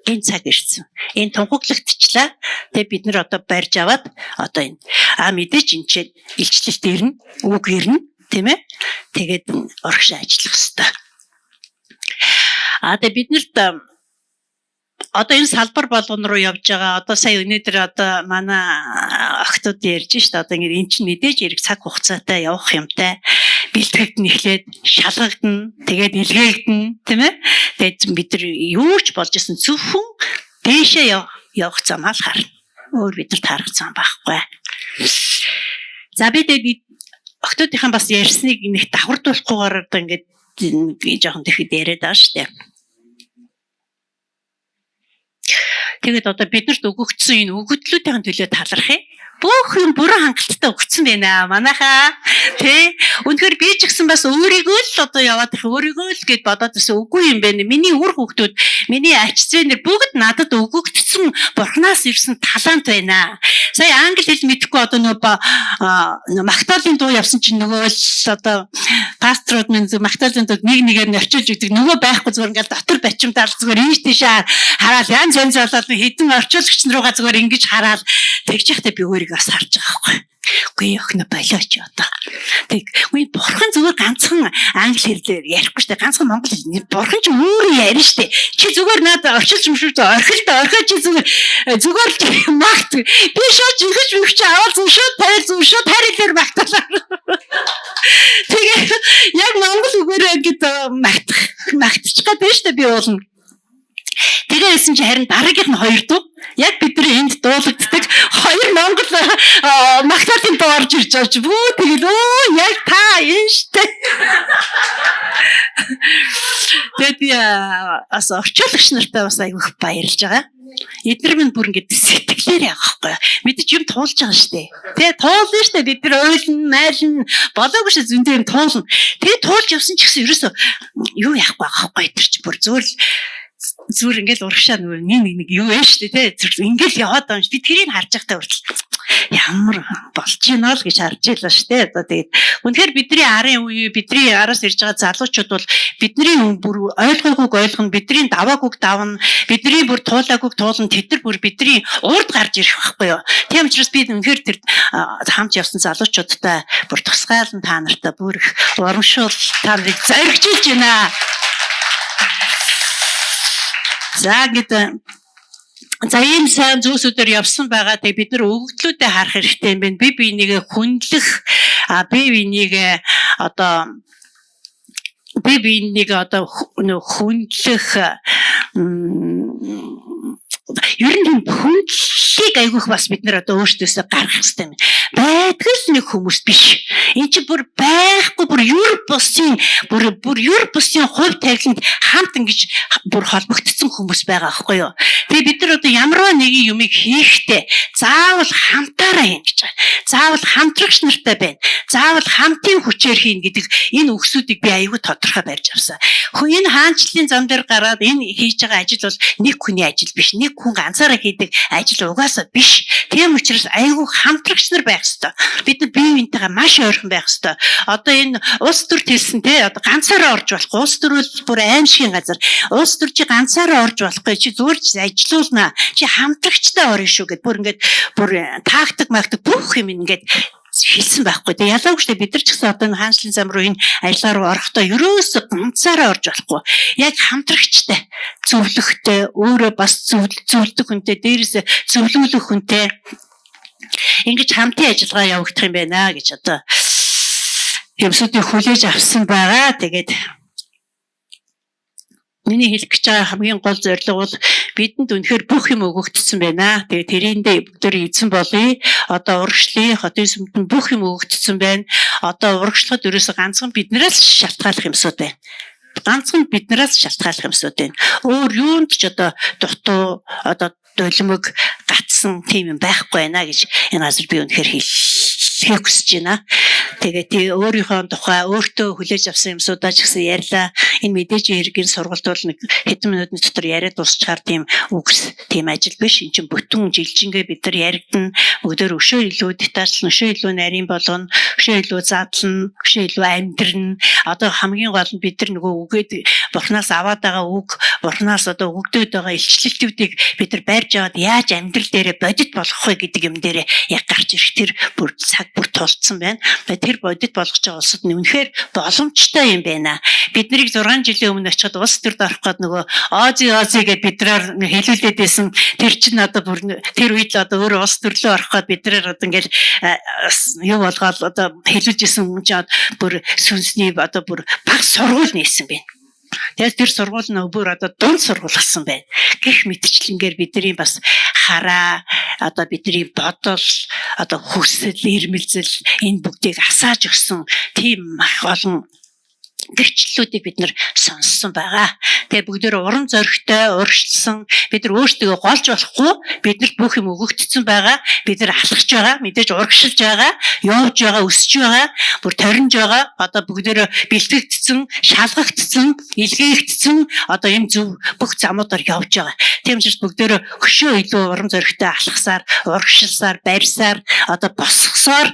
Энэ цаг ирсэн. Энэ тунхаглагдчихлаа. Тэгээ бид нар одоо барьж аваад одоо энэ мэдээж энэ чинь илчлэлт ирнэ, үг ирнэ, тийм ээ. Тэгээд урагшаа ажиллах ёстой. Тэгээ биднэрт одоо энэ салбар болгон руу явж байгаа. Одоо сая өнөөдөр одоо манай охтууд ярьж шít. Одоо ингэ эн чинь мэдээж эрг цаг хугацаатай явах юмтай. Бэлтгэгдэн эхлээд шалгагдана, тэгээд илгээгдэнэ, тийм ээ. Тэгээд бид нар юу ч болж исэн зөвхөн дээшээ явах замаа л харна. Өөр бид нарт харах зам байхгүй. За би тэгээд охтуудынхаа бас ярьсныг нэг давхардуулахгүйгээр одоо ингээд жоохон тэгэхэд яриад байгаа шүү дээ. Тэгээд одоо биднэрт өгөгдсөн энэ өгөгдлүүдийн төлөө талархъя. Бүх юм бүрэн хангалттай өгсөн байна манайхаа. Тэ? Үнэхээр би ч гэсэн бас өөрийгөө л одоо яваад их өөрийгөө л гэд бодоод байсан үгүй юм байна. Миний үр хүүхдүүд, миний ач зээнэр бүгд надад өгөгдсөн бурхнаас ирсэн талант байна. Сая англи хэл мэдэхгүй одоо нөгөө Магдалины дуу явсан чинь нөгөө л одоо пасторууд минь Магдалины дуу нэг нэгээр нь орчуулж өгдөг. Нөгөө байхгүй зүгээр ингээл дотор бачимдаад зүгээр ийш тийшээ хараад янз янз болоод хэдэн орчуулагч руугаа зүгээр ингэж хараад тэгж яхад би өөрийгөө бас харж байгаа байхгүй. Үгүй охиноо болооч одоо. Тэг. Үгүй бурхан зүгээр ганцхан англи хэлээр ярихгүй штэ. Ганцхан монгол хэл. Бурхан ч өөрөө ярина штэ. Чи зүгээр надад орчилж мшүүж орхил та орхио чи зүгээр зүгээр л магт. Би шууд жинхэж мөхч аваад зүг шууд тавил зүг шууд хайр хэлээр магталаа. Тэгээ яг монгол үгээрээ ингэж магтах магтчих гээд байна штэ би уулна. Тэгээ хэлсэн чи харин дараагийнх нь хоёр дуу. Яг бидний энд дуулагддаг хоёр монгол магтаалын дуу орж ирж байгаа чи бүү тэгэл өө яг та энэ штэ. Тэгээд би бас орчуулагч нартай бас айгүйх баярлж байгаа. Эднэр минь бүр ингээд сэтгэлээр явах байхгүй. Мэдээж юм туулж байгаа шүү дээ. Тэ туулна шүү дээ. Бид нар ойлно, майлна, болоогүй шүү зөндөө юм туулна. Тэгээ туулж явсан ч гэсэн ерөөсөө юу яахгүй байгаа байхгүй тэр чи бүр зүгээр л зүгээр ингээл урагшаа нөгөө нэг нэг юу вэ шүү дээ тэ ингээл яваад байгаа юм шиг би тэрийг харж байхдаа хүртэл ямар болж байна л гэж харж байлаа шүү дээ. Одоо тэгээд үнэхээр бидний арын үе бидний араас ирж байгаа залуучууд бол бидний бүр ойлгоогүйг ойлгоно, бидний даваагүйг давна, бидний бүр туулаагүйг туулна, тэд нар бүр бидний урд гарч ирэх байхгүй юу. Тийм учраас би үнэхээр тэр хамт явсан залуучуудтай бүр тусгаалan та нартай бүр их урамшуул та нарыг зоригжуулж байна. За ингээд за ийм сайн зүйлсүүдээр явсан байгаа. Тэгээ бид нар өгөгдлүүдээ харах хэрэгтэй юм байна. Би биенийгээ хүндлэх, би биенийгээ одоо би биенийг одоо хүндлэх ер нь хүндлэлийг айгүйх бас бид нар одоо өөрсдөөсөө гаргах хэрэгтэй юм. Байдаг л нэг хүмүүс биш. Энд чинь бүр байхгүй бүр юр бусын бүр бүр юр бусын хувь тавиланд хамт ингэж бүр холбогдсон хүмүүс байгаа байхгүй юу. Тэгээ бид нар одоо ямарваа нэгэн юмыг хийхдээ заавал хамтаараа хийнэ гэж байгаа. Заавал хамтрагч нартай байна. Заавал хамтын хүчээр хийнэ гэдэг энэ үгсүүдийг би айгүй тодорхой барьж авсан. Энэ хаанчлалын зам дээр гараад энэ хийж байгаа ажил бол нэг хүний ажил биш. Нэг хүн ганцаараа хийдэг ажил угаасаа биш. Тийм учраас айгүй хамтрагч нар байх ёстой. Бид нар бие биентэйгээ маш ойрхон байх ёстой. Одоо энэ улс төр хэлсэн те одоо ганцаараа орж болохгүй. Улс төр бол бүр аимшигын газар. Улс төр чи ганцаараа орж болохгүй. Чи зүгээр ч ажилуулна. Чи хамтрагчтай орно шүү гэд бүр ингээд бүр тактик мактик бүх юм ингээд хэлсэн байхгүй. Тэгээ ялаагүй шүү дээ. Бид нар ч гэсэн одоо энэ хаанчлалын зам руу энэ ажиллаа руу орохдоо ерөөсөө ганцаараа орж болохгүй. Яг хамтрагчтай, зөвлөхтэй, өөрөө бас зөвлөдөг хүнтэй, дээрээс зөвлүүлэх хүнтэй ингэж хамтын ажиллагаа явагдах юм байна гэж одоо юмсуудыг хүлээж авсан байгаа. Тэгээд миний хэлэх гэж байгаа хамгийн гол зорилго бол бидэнд үнэхээр бүх юм өгөгдсөн байна. Тэгээ тэрэндээ бүгдээр эзэн болъё. Одоо урагшлын хотын сүмд нь бүх юм өгөгдсөн байна. Одоо урагшлахад ерөөсөө ганцхан биднээс шалтгааллах юмсууд байна. Ганцхан биднээс шалтгааллах юмсууд байна. Өөр юунд ч одоо дутуу одоо долимог гатсан тийм юм байхгүй байна гэж энэ газар би үнэхээр хэлэхийг хүсэж байна. Тэгээд тий өөрийнхөө тухай өөртөө хүлээж авсан юмсуудаа ч гэсэн ярьлаа. Энэ мэдээж хэргийн сургалт бол нэг хэдэн минутын дотор яриад дуусчихаар тийм үгс тийм ажил биш. Энд чинь бүтэн жилжингээ бид нар яригдана. Бүгдээр өшөө илүү детальлан, өшөө илүү нарийн болгоно, өшөө илүү задлана, өшөө илүү амьдрна. Одоо хамгийн гол нь бид нар нөгөө үгээд бурхнаас аваад байгаа үг, бурхнаас одоо өгдөөд байгаа илчлэлтүүдийг бид нар барьж аваад яаж амьдрал дээрээ бодит болгох вэ гэдэг юм дээрээ яг гарч ирэх тэр бүр цаг бүр тулцсан байна. Тэр бодит болгож байгаа улсад нь үнэхээр боломжтой юм байна. Бид нарыг 6 жилийн өмнө очиход улс төрд орох гээд нөгөө Ози Ози гэж биднээр хэлүүлээд байсан тэр чинь одоо бүр тэр үед л одоо өөрөө улс төрлөө орох гээд биднээр одоо ингээл юу болгоод одоо хэлүүлж исэн хүн чинь бүр сүнсний одоо бүр баг сургууль нээсэн байна. Тэгээд тэр сургууль нь бүр одоо дунд сургууль болсон байна. Гэх мэтчлэнгээр бидний бас хараа одоо бидний бодол одоо хүсэл эрмэлзэл энэ бүгдийг асааж өгсөн тийм маш олон гэрчлэлүүдийг бид нар сонссон байгаа. Тэгээ бүгдээр урам зоригтой урагшлсан бид нар өөрсдөө голж болохгүй биднэрт бүх юм өгөгдсөн байгаа. Бид нар алхаж байгаа, мэдээж урагшилж байгаа, явж байгаа, өсөж байгаа, бүр торинж байгаа. Одоо бүгдээр бэлтгэгдсэн, шалгагдсан, илгээгдсэн одоо юм зөв бүх замуудаар явж байгаа. Тийм учраас бүгдээр хөшөө илүү урам зоригтой алхасаар, урагшилсаар, барьсаар, одоо босгосоор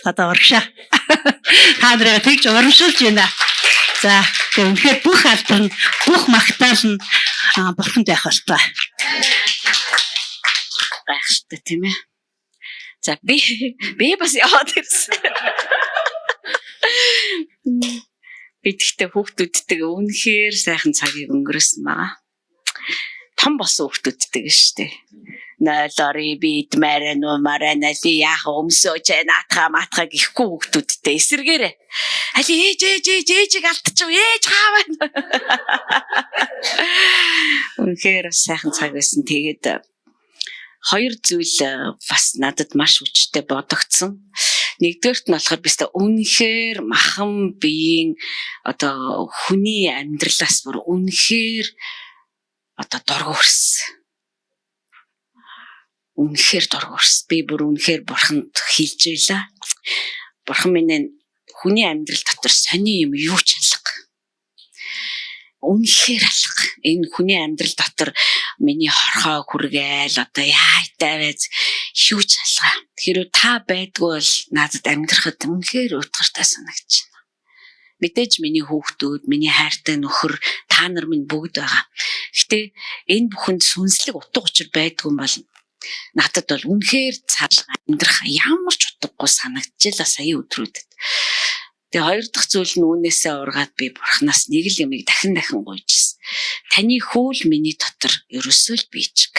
одоо урагшаа. Та нарыг тэгж урамшуулж байна. За тэгээ үнэхээр бүх алдар нь, бүх магтаал нь бурханд байх болтугай. Гайхалтай тийм ээ. За би бас яваад ирсэн. Би тэгтээ хүүхдүүдтэйгээ үнэхээр сайхан цагийг өнгөрөөсөн байгаа. Том болсон хүүхдүүдтэйгээ шүү дээ. Нойлоры би идмээр нүү мараа нали яах өмсөөч наатха маатха гэхгүй хүүхдүүдтэй эсэргээрээ. Али ээж ээж ээж ээжийг алдчихв ээж хаа байна. Үнэхээр бас сайхан цаг байсан. Тэгээд хоёр зүйл бас надад маш хүчтэй бодогдсон. Нэгдүгээрт нь болохоор би өстой үнэхээр махан биеийн одоо хүний амьдралаас бүр үнэхээр одоо дургу хөрсөн. Үнэхээр дург өрс. Би бүр үнэхээр бурханд хэлж байлаа. Бурхан минь ээ, хүний амьдрал дотор сони юм юу ч алга. Үнэхээр алга. Энэ хүний амьдрал дотор миний хорхоо хүргээл одоо яайтай байж юу ч алга. Хэрвээ та байдгүй бол надад амьдрахад үнэхээр утгартай санагдчихна. Мэдээж миний хүүхдүүд, миний хайртай нөхөр, та нар минь бүгд байгаа. Гэтэ энэ бүхэнд сүнслэг утга учир байдгүй юм бол надад бол үнэхээр цааш амьдрах ямар ч утгагүй санагдчихлаа сая өдрүүдэд. Тэгээ хоёр дахь зүйл нь үүнээсээ ургаад би бурхнаас нэг л юмыг дахин дахин гуйжсэн. Таны хүүл миний дотор ерөөсөө л бийчг.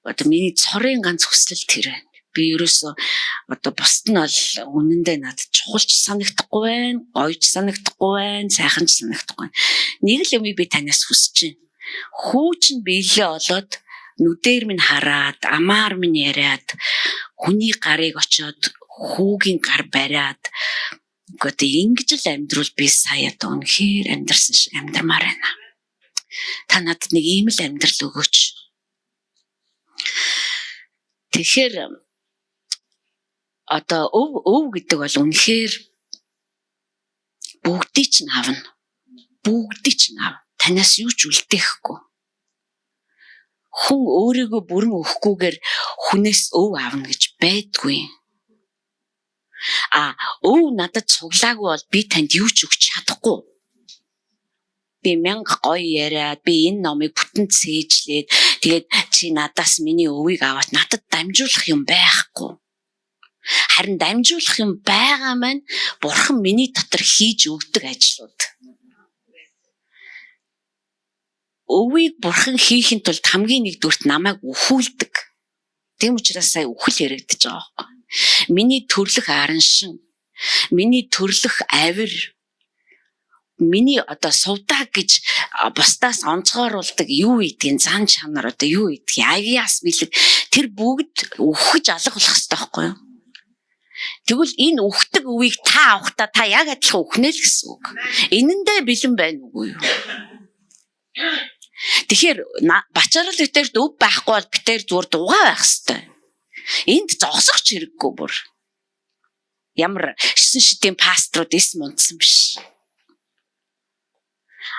Одоо миний цорын ганц хүсэл тэр байна. Би ерөөсөө одоо бусд нь бол үнэндээ надад чухалч санагдахгүй байна, гоёч санагдахгүй байна, сайхан ч санагдахгүй байна. Нэг л юмыг би танаас хүсэж байна. Хүү чинь биелээ олоод нүдээр минь хараад, амаар минь яриад, хүний гарыг очиод хүүгийн гар бариад үгүй одоо ингэж л амьдрал би сая одоо үнэхээр амьдрсан шиг амьдрмаар байна. Та надад нэг ийм л амьдрал өгөөч. Тэгэхээр одоо өв гэдэг бол үнэхээр бүгдийг чинь авна. Бүгдийг чинь авна. Танаас юу ч үлдээхгүй. Хүн өөрийгөө бүрэн өгөхгүйгээр хүнээс өв авна гэж байдгүй. А өв надад цуглаагүй бол би танд юу ч өгч чадахгүй. Би мянга гоё яриад, би энэ номыг бүтэн цээжлээд, тэгээд чи надаас миний өвийг аваад надад дамжуулах юм байхгүй. Харин дамжуулах юм байгаа маань бурхан миний дотор хийж өгдөг ажлууд. Өвийг бурхан хийхин тулд хамгийн нэгдүгürt намайг өхүүлдэг. Тийм учраас сая үхэл яригдаж байгаа байхгүй. Миний төрлөх араншин, миний төрлөх авир, миний одоо сувдаа гэж бусдаас онцгойруулдаг юу гэдгийг зан чанар одоо юу гэдгийг авиас бэлэг тэр бүгд үхэж алга болох хэрэгтэй байхгүй юу? Тэгвэл энэ үхдэг өвийг та авахдаа та яг адилхан үхнэ л гэсэн үг. Энэндээ бэлэн байна уугүй юу? Тэгэхээр бачаарл битэрт өв байхгүй бол битэр зүгээр дугаа байх хэрэгтэй. Энд зогсох ч хэрэггүй бүр. Ямар шин шидийн пасторууд эс мундсан биш.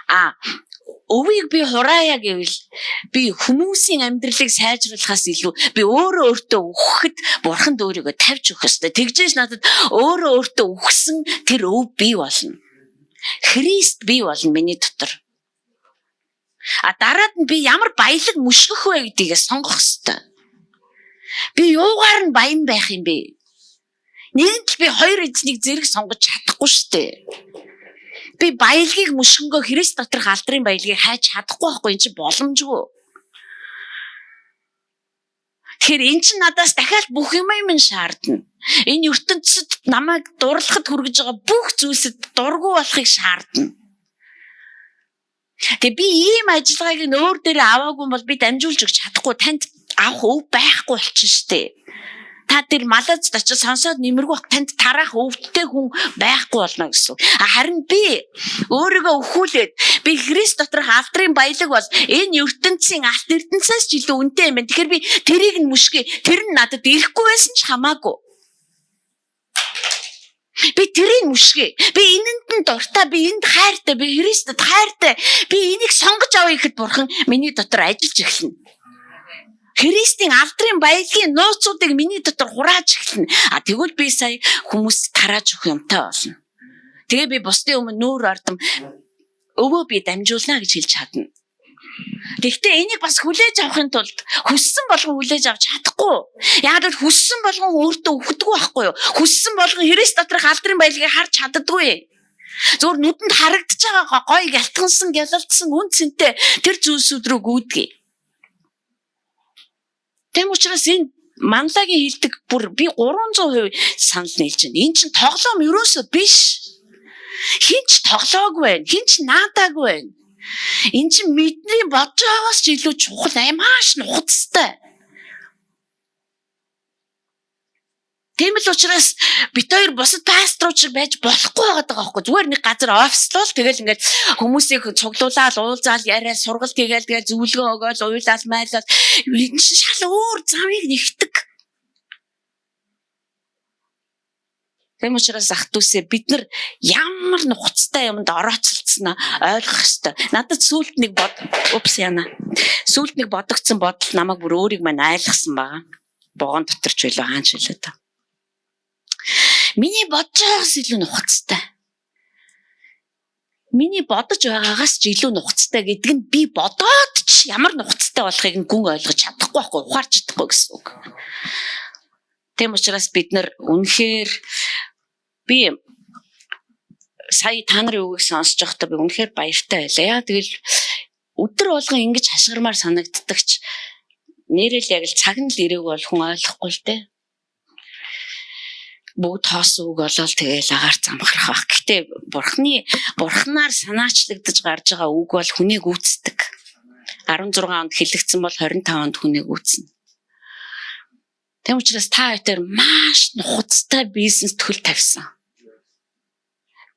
А өвийг би хураая гэвэл би хүмүүсийн амьдралыг сайжруулахаас илүү би өөрөө өөртөө өгөхөд бурханд өөрийгөө тавьж өгөх ёстой. Тэгжээж надад өөрөө өөртөө өгсөн тэр өв бий болно. Христ бий болно миний дотор. А дараад нь би ямар баялаг мөшгөх вэ гэдгийг сонгох ёстой. Би юугаар нь баян байх юм бэ? Нэгэнт л би хоёр эзнийг зэрэг сонгож чадахгүй шүү дээ. Би баялагийг мөшгөнгөө Христ доторх алдрын баялагийг хайж чадахгүй байхгүй, энэ чинь боломжгүй. Тэгэхээр эн чинь надаас дахиад бүх юм минь шаардна. Энэ ертөнцид намайг дурлахад хүргэж байгаа бүх зүйлсэд дургүй болохыг шаардна. Тэгээ би ийм ажиллагааг нь өөр дээрээ аваагүй бол би дамжуулж өгч чадахгүй, танд авах өв байхгүй болчихно шүү дээ. Та тэр Малазд очиж сонсоод нэмэргүй танд тараах өвдтэй хүн байхгүй болно гэсэн. Харин би өөрийгөө өхүүлээд би Христ доторх алдрын баялаг бол энэ ертөнцийн алт эрдэнэсээс ч илүү үнэтэй юм байна. Тэгэхээр би тэрийг нь мөшгөө. Тэр нь надад ирэхгүй байсан ч хамаагүй. Би тэрийг мөшгөө. Би энэнд нь дуртай, би энд хайртай, би Христэд хайртай. Би энийг сонгож авъя гэхэд бурхан миний дотор ажиллаж эхэлнэ. Христийн алдрын баялагын нууцуудыг миний дотор хурааж эхэлнэ. А тэгвэл би сая хүмүүст тарааж өгөх юмтай болно. Тэгээ би бусдын өмнө нүүр ардам өвөө би дамжуулна гэж хэлж чадна. Тэгэхдээ энийг бас хүлээж авахын тулд хүссэн болгон хүлээж авч чадахгүй. Яг л хүссэн болгон өөртөө өгдөггүй байхгүй юу? Хүссэн болгон Христ доторх алдрын баялагыг харж чаддаггүй. Зөвхөн нүдэнд харагдаж байгаа гоё гялтгансан, гялалтсан үн цэнтэй тэр зүйлсүүд рүү гүйдэг. Тэм учраас энэ манлагийн хилдэг бүр би 300% санал нийлж байна. Энэ чинь тоглоом ерөөсөө биш. Хинч тоглоогүй байна. Хинч наадаагүй байна. Энэ чинь бидний бодож байгаагаас ч илүү чухал, маш нухацтай. Тийм л учраас бид хоёр бусад пасторууд шиг байж болохгүй байгаа даа байхгүй. Зүгээр нэг газар офислол тэгэл ингээд хүмүүсийг цуглуулаад уулзаал яриа сургалт хийгээл тэгэл зөвлөгөө өгөөл уйлал майлал энэ чинь шал өөр замыг нэгтэг. Тийм учраас ах дүүсээ бид нар ямар нухацтай юмд орооцолцсноо ойлгох ёстой. Надад сүулт нэг бод упс яна. Сүулт нэг бодогдсон бодол намайг бүр өөрийг мань айлгсан байгаа. Богоон дотор ч байлаа хаан ч байлаа та. Миний бодож байгаагаас илүү нухацтай. Миний бодож байгаагаас ч илүү нухацтай гэдэг нь би бодоод ч ямар нухацтай болохыг нь гүн ойлгож чадахгүй байхгүй, ухаарч чадахгүй гэсэн үг. Тийм учраас бид нар үнэхээр би сая та нарын үгийг сонсож байхдаа би үнэхээр баяртай байлаа. Яа тэгэл өдөр болгон ингэж хашгирмаар санагддаг ч нэрэл яг л цаг нь л ирээг бол хүн ойлгохгүй л дээ. Бүгд хоосон үг болоод тэгэл агаар замхрах байх. Гэтэ бурхнаар санаачлагдаж гарч байгаа үг бол хүнийг үүсдэг. 16 онд хэлэгдсэн бол 25 онд хүнийг үүснэ. Тийм учраас та хоёр маш нухацтай бизнес төл тавьсан.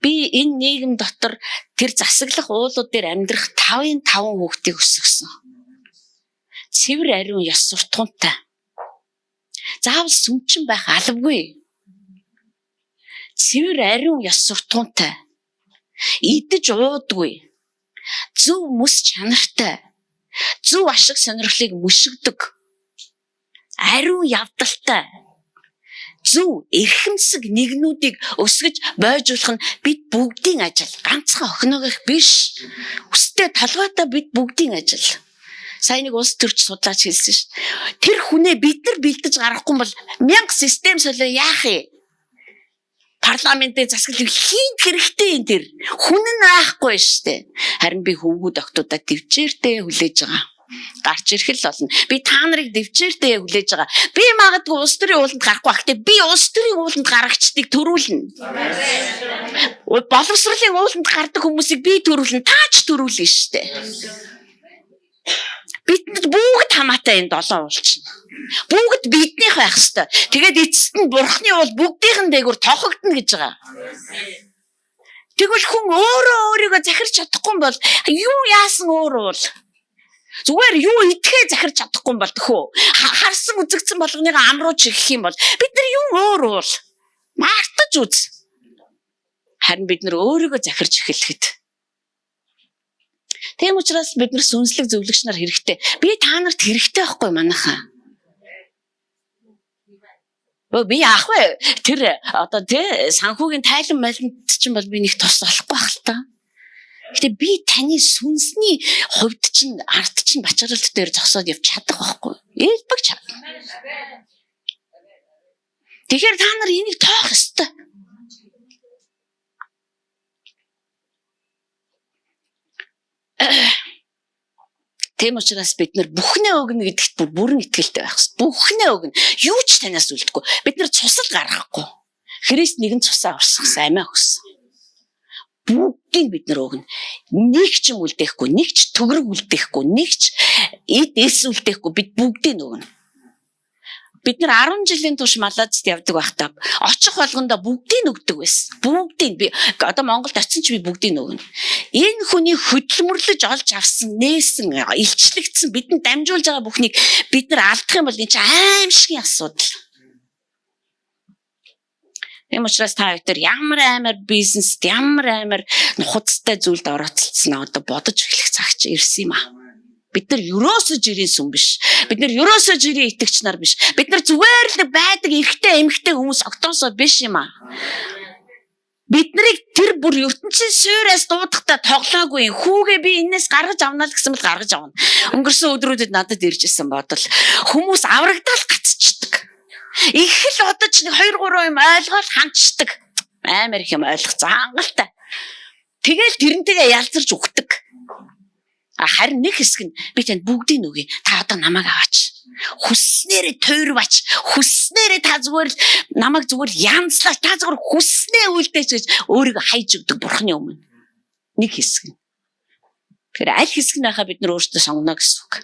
Би энэ нийгэм дотор тэр засаглах уулууд дээр амьдрах 5-ын 5 хүүхдийг өсгөсөн. Цэвэр ариун ёс суртахуунтай. Заавал сүмчин байх албагүй. Цэвэр ариун ёс суртахуунтай. Идэж уудаггүй. Зөв мэс чанартай. Зөв ашиг сонирхлыг мөшөгдөг. Ариун явдалтай. Зөв эрхэмсэг нэгнүүдийг өсгөж бойжуулах нь бид бүгдийн ажил. Ганцхан охиноогийнх биш. Өстэй толгойтой бид бүгдийн ажил. Сайн нэг улс төрч судлаач хэлсэн шүү дээ. Тэр хүнээ бид нар бэлдэж гаргахгүй бол мянга систем солио яах юм? Парламентын засаглал хийн хэрэгтэй энэ тэр. Хүн нь байхгүй шүү дээ. Харин би хөвгүүд октоудаа төвчээртэй хүлээж байгаа. Гарч ирэх л болно. Би та нарыг дэвчээртэй хүлээж байгаа. Би магадгүй улс төрийн ууланд гарахгүй байх. Гэтэ би улс төрийн ууланд гарагчдыг төрүүлнэ. Боловсролын ууланд гардаг хүмүүсийг би төрүүлнэ. Та ч төрүүлнэ шүү дээ. Бидэнд бүгд хамаатай энэ долоон уул чинь. Бүгд биднийх байх хэвээр. Тэгээд эцэст нь бурхны уул бүгдийнх нь дээгүүр тохогдно гэж байгаа. Тэгвэл хүн өөрөө өөрийгөө захирч чадахгүй бол юу яасан өөр уул? Зүгээр юу идэхээ захирч чадахгүй бол төхөө. Харсан үзэгдсэн болгоныгоо амруулж ирэх юм бол бид нар юу өөр уул? Мартаж үз. Харин бид нар өөрийгөө захирч эхлэхэд. Тийм учраас бид нар сүнслэг зөвлөгч нар хэрэгтэй. Би та нарт хэрэгтэй байхгүй манайхаа. Би яах вэ? Тэр одоо тий санхүүгийн тайлан маланд чинь бол би нэг тус болохгүй байх л та. Гэтэ би таны сүнсний хувьд чинь арт чинь бачаралт дээр зогсоод явж чадах байхгүй. Элбэг чадна. Тэгэхээр та нар энийг тоох ёстой. Тийм учраас бид нар бүхнээ өгнө гэдэгт бүрэн итгэлтэй байх ёстой. Бүхнээ өгнө. Юу ч танаас үлдэхгүй. Бид нар цусал гаргахгүй. Христ нэгэн цусаа урсгасан, амиа өгсөн. Бүгдийг бид нар өгнө. Нэг ч юм үлдээхгүй, нэг ч төгрөг үлдээхгүй, нэг ч эд эс үлдээхгүй. Бид бүгдийг өгнө. Бид нар 10 жилийн турш Малайзад явдаг байхдаа очих болгондоо бүгдийг өгдөг байсан. Бүгдийг би одоо Монголд очисон ч би бүгдийг өгнө. Энэ хүний хөдөлмөрлөж олж авсан, нээсэн, илчлэгдсэн, бидэнд дамжуулж байгаа бүхнийг бид нар алдах юм бол энэ чинь аимшигын асуудал. Тийм учраас та хоёр ямар амар бизнест, ямар амар нухацтай зүйлд орооцолцсноо одоо бодож эхлэх цаг чи ирсэн юм аа. Бид нар ерөөсөө жирийн сүм биш. Бид нар ерөөсөө жирийн итгэгч нар биш. Бид нар зүгээр л байдаг эрэгтэй эмэгтэй хүмүүс огтоосоо биш юм аа. Бид нарыг тэр бүр ертөнцийн суураас дуудахдаа тоглоогүй. Хүүгээ би энэс гаргаж авна л гэсэн бол гаргаж авна. Өнгөрсөн өдрүүдэд надад ирж исэн бодол. Хүмүүс аврагдаал гацчдаг. Их л одож нэг 2 3 юм ойлгоол ханчдаг. Амар их юм ойлгоцсон хангалтай. Тэгэл тэрнтэйгээ ялзарч үхдэг. Харин нэг хэсэг нь би танд бүгдийг өгье. Та одоо намайг аваач. Хүснээрээ тойрвач. Хүснээрээ та зүгээр л намайг зүгээр л янзлаач. Та зүгээр хүснээ үлдээч гэж өөрийгөө хайж өгдөг бурхны өмнө. Нэг хэсэг нь. Тэгэхээр аль хэсэг нь байхаа бид нар өөрсдөө сонгоно гэсэн үг.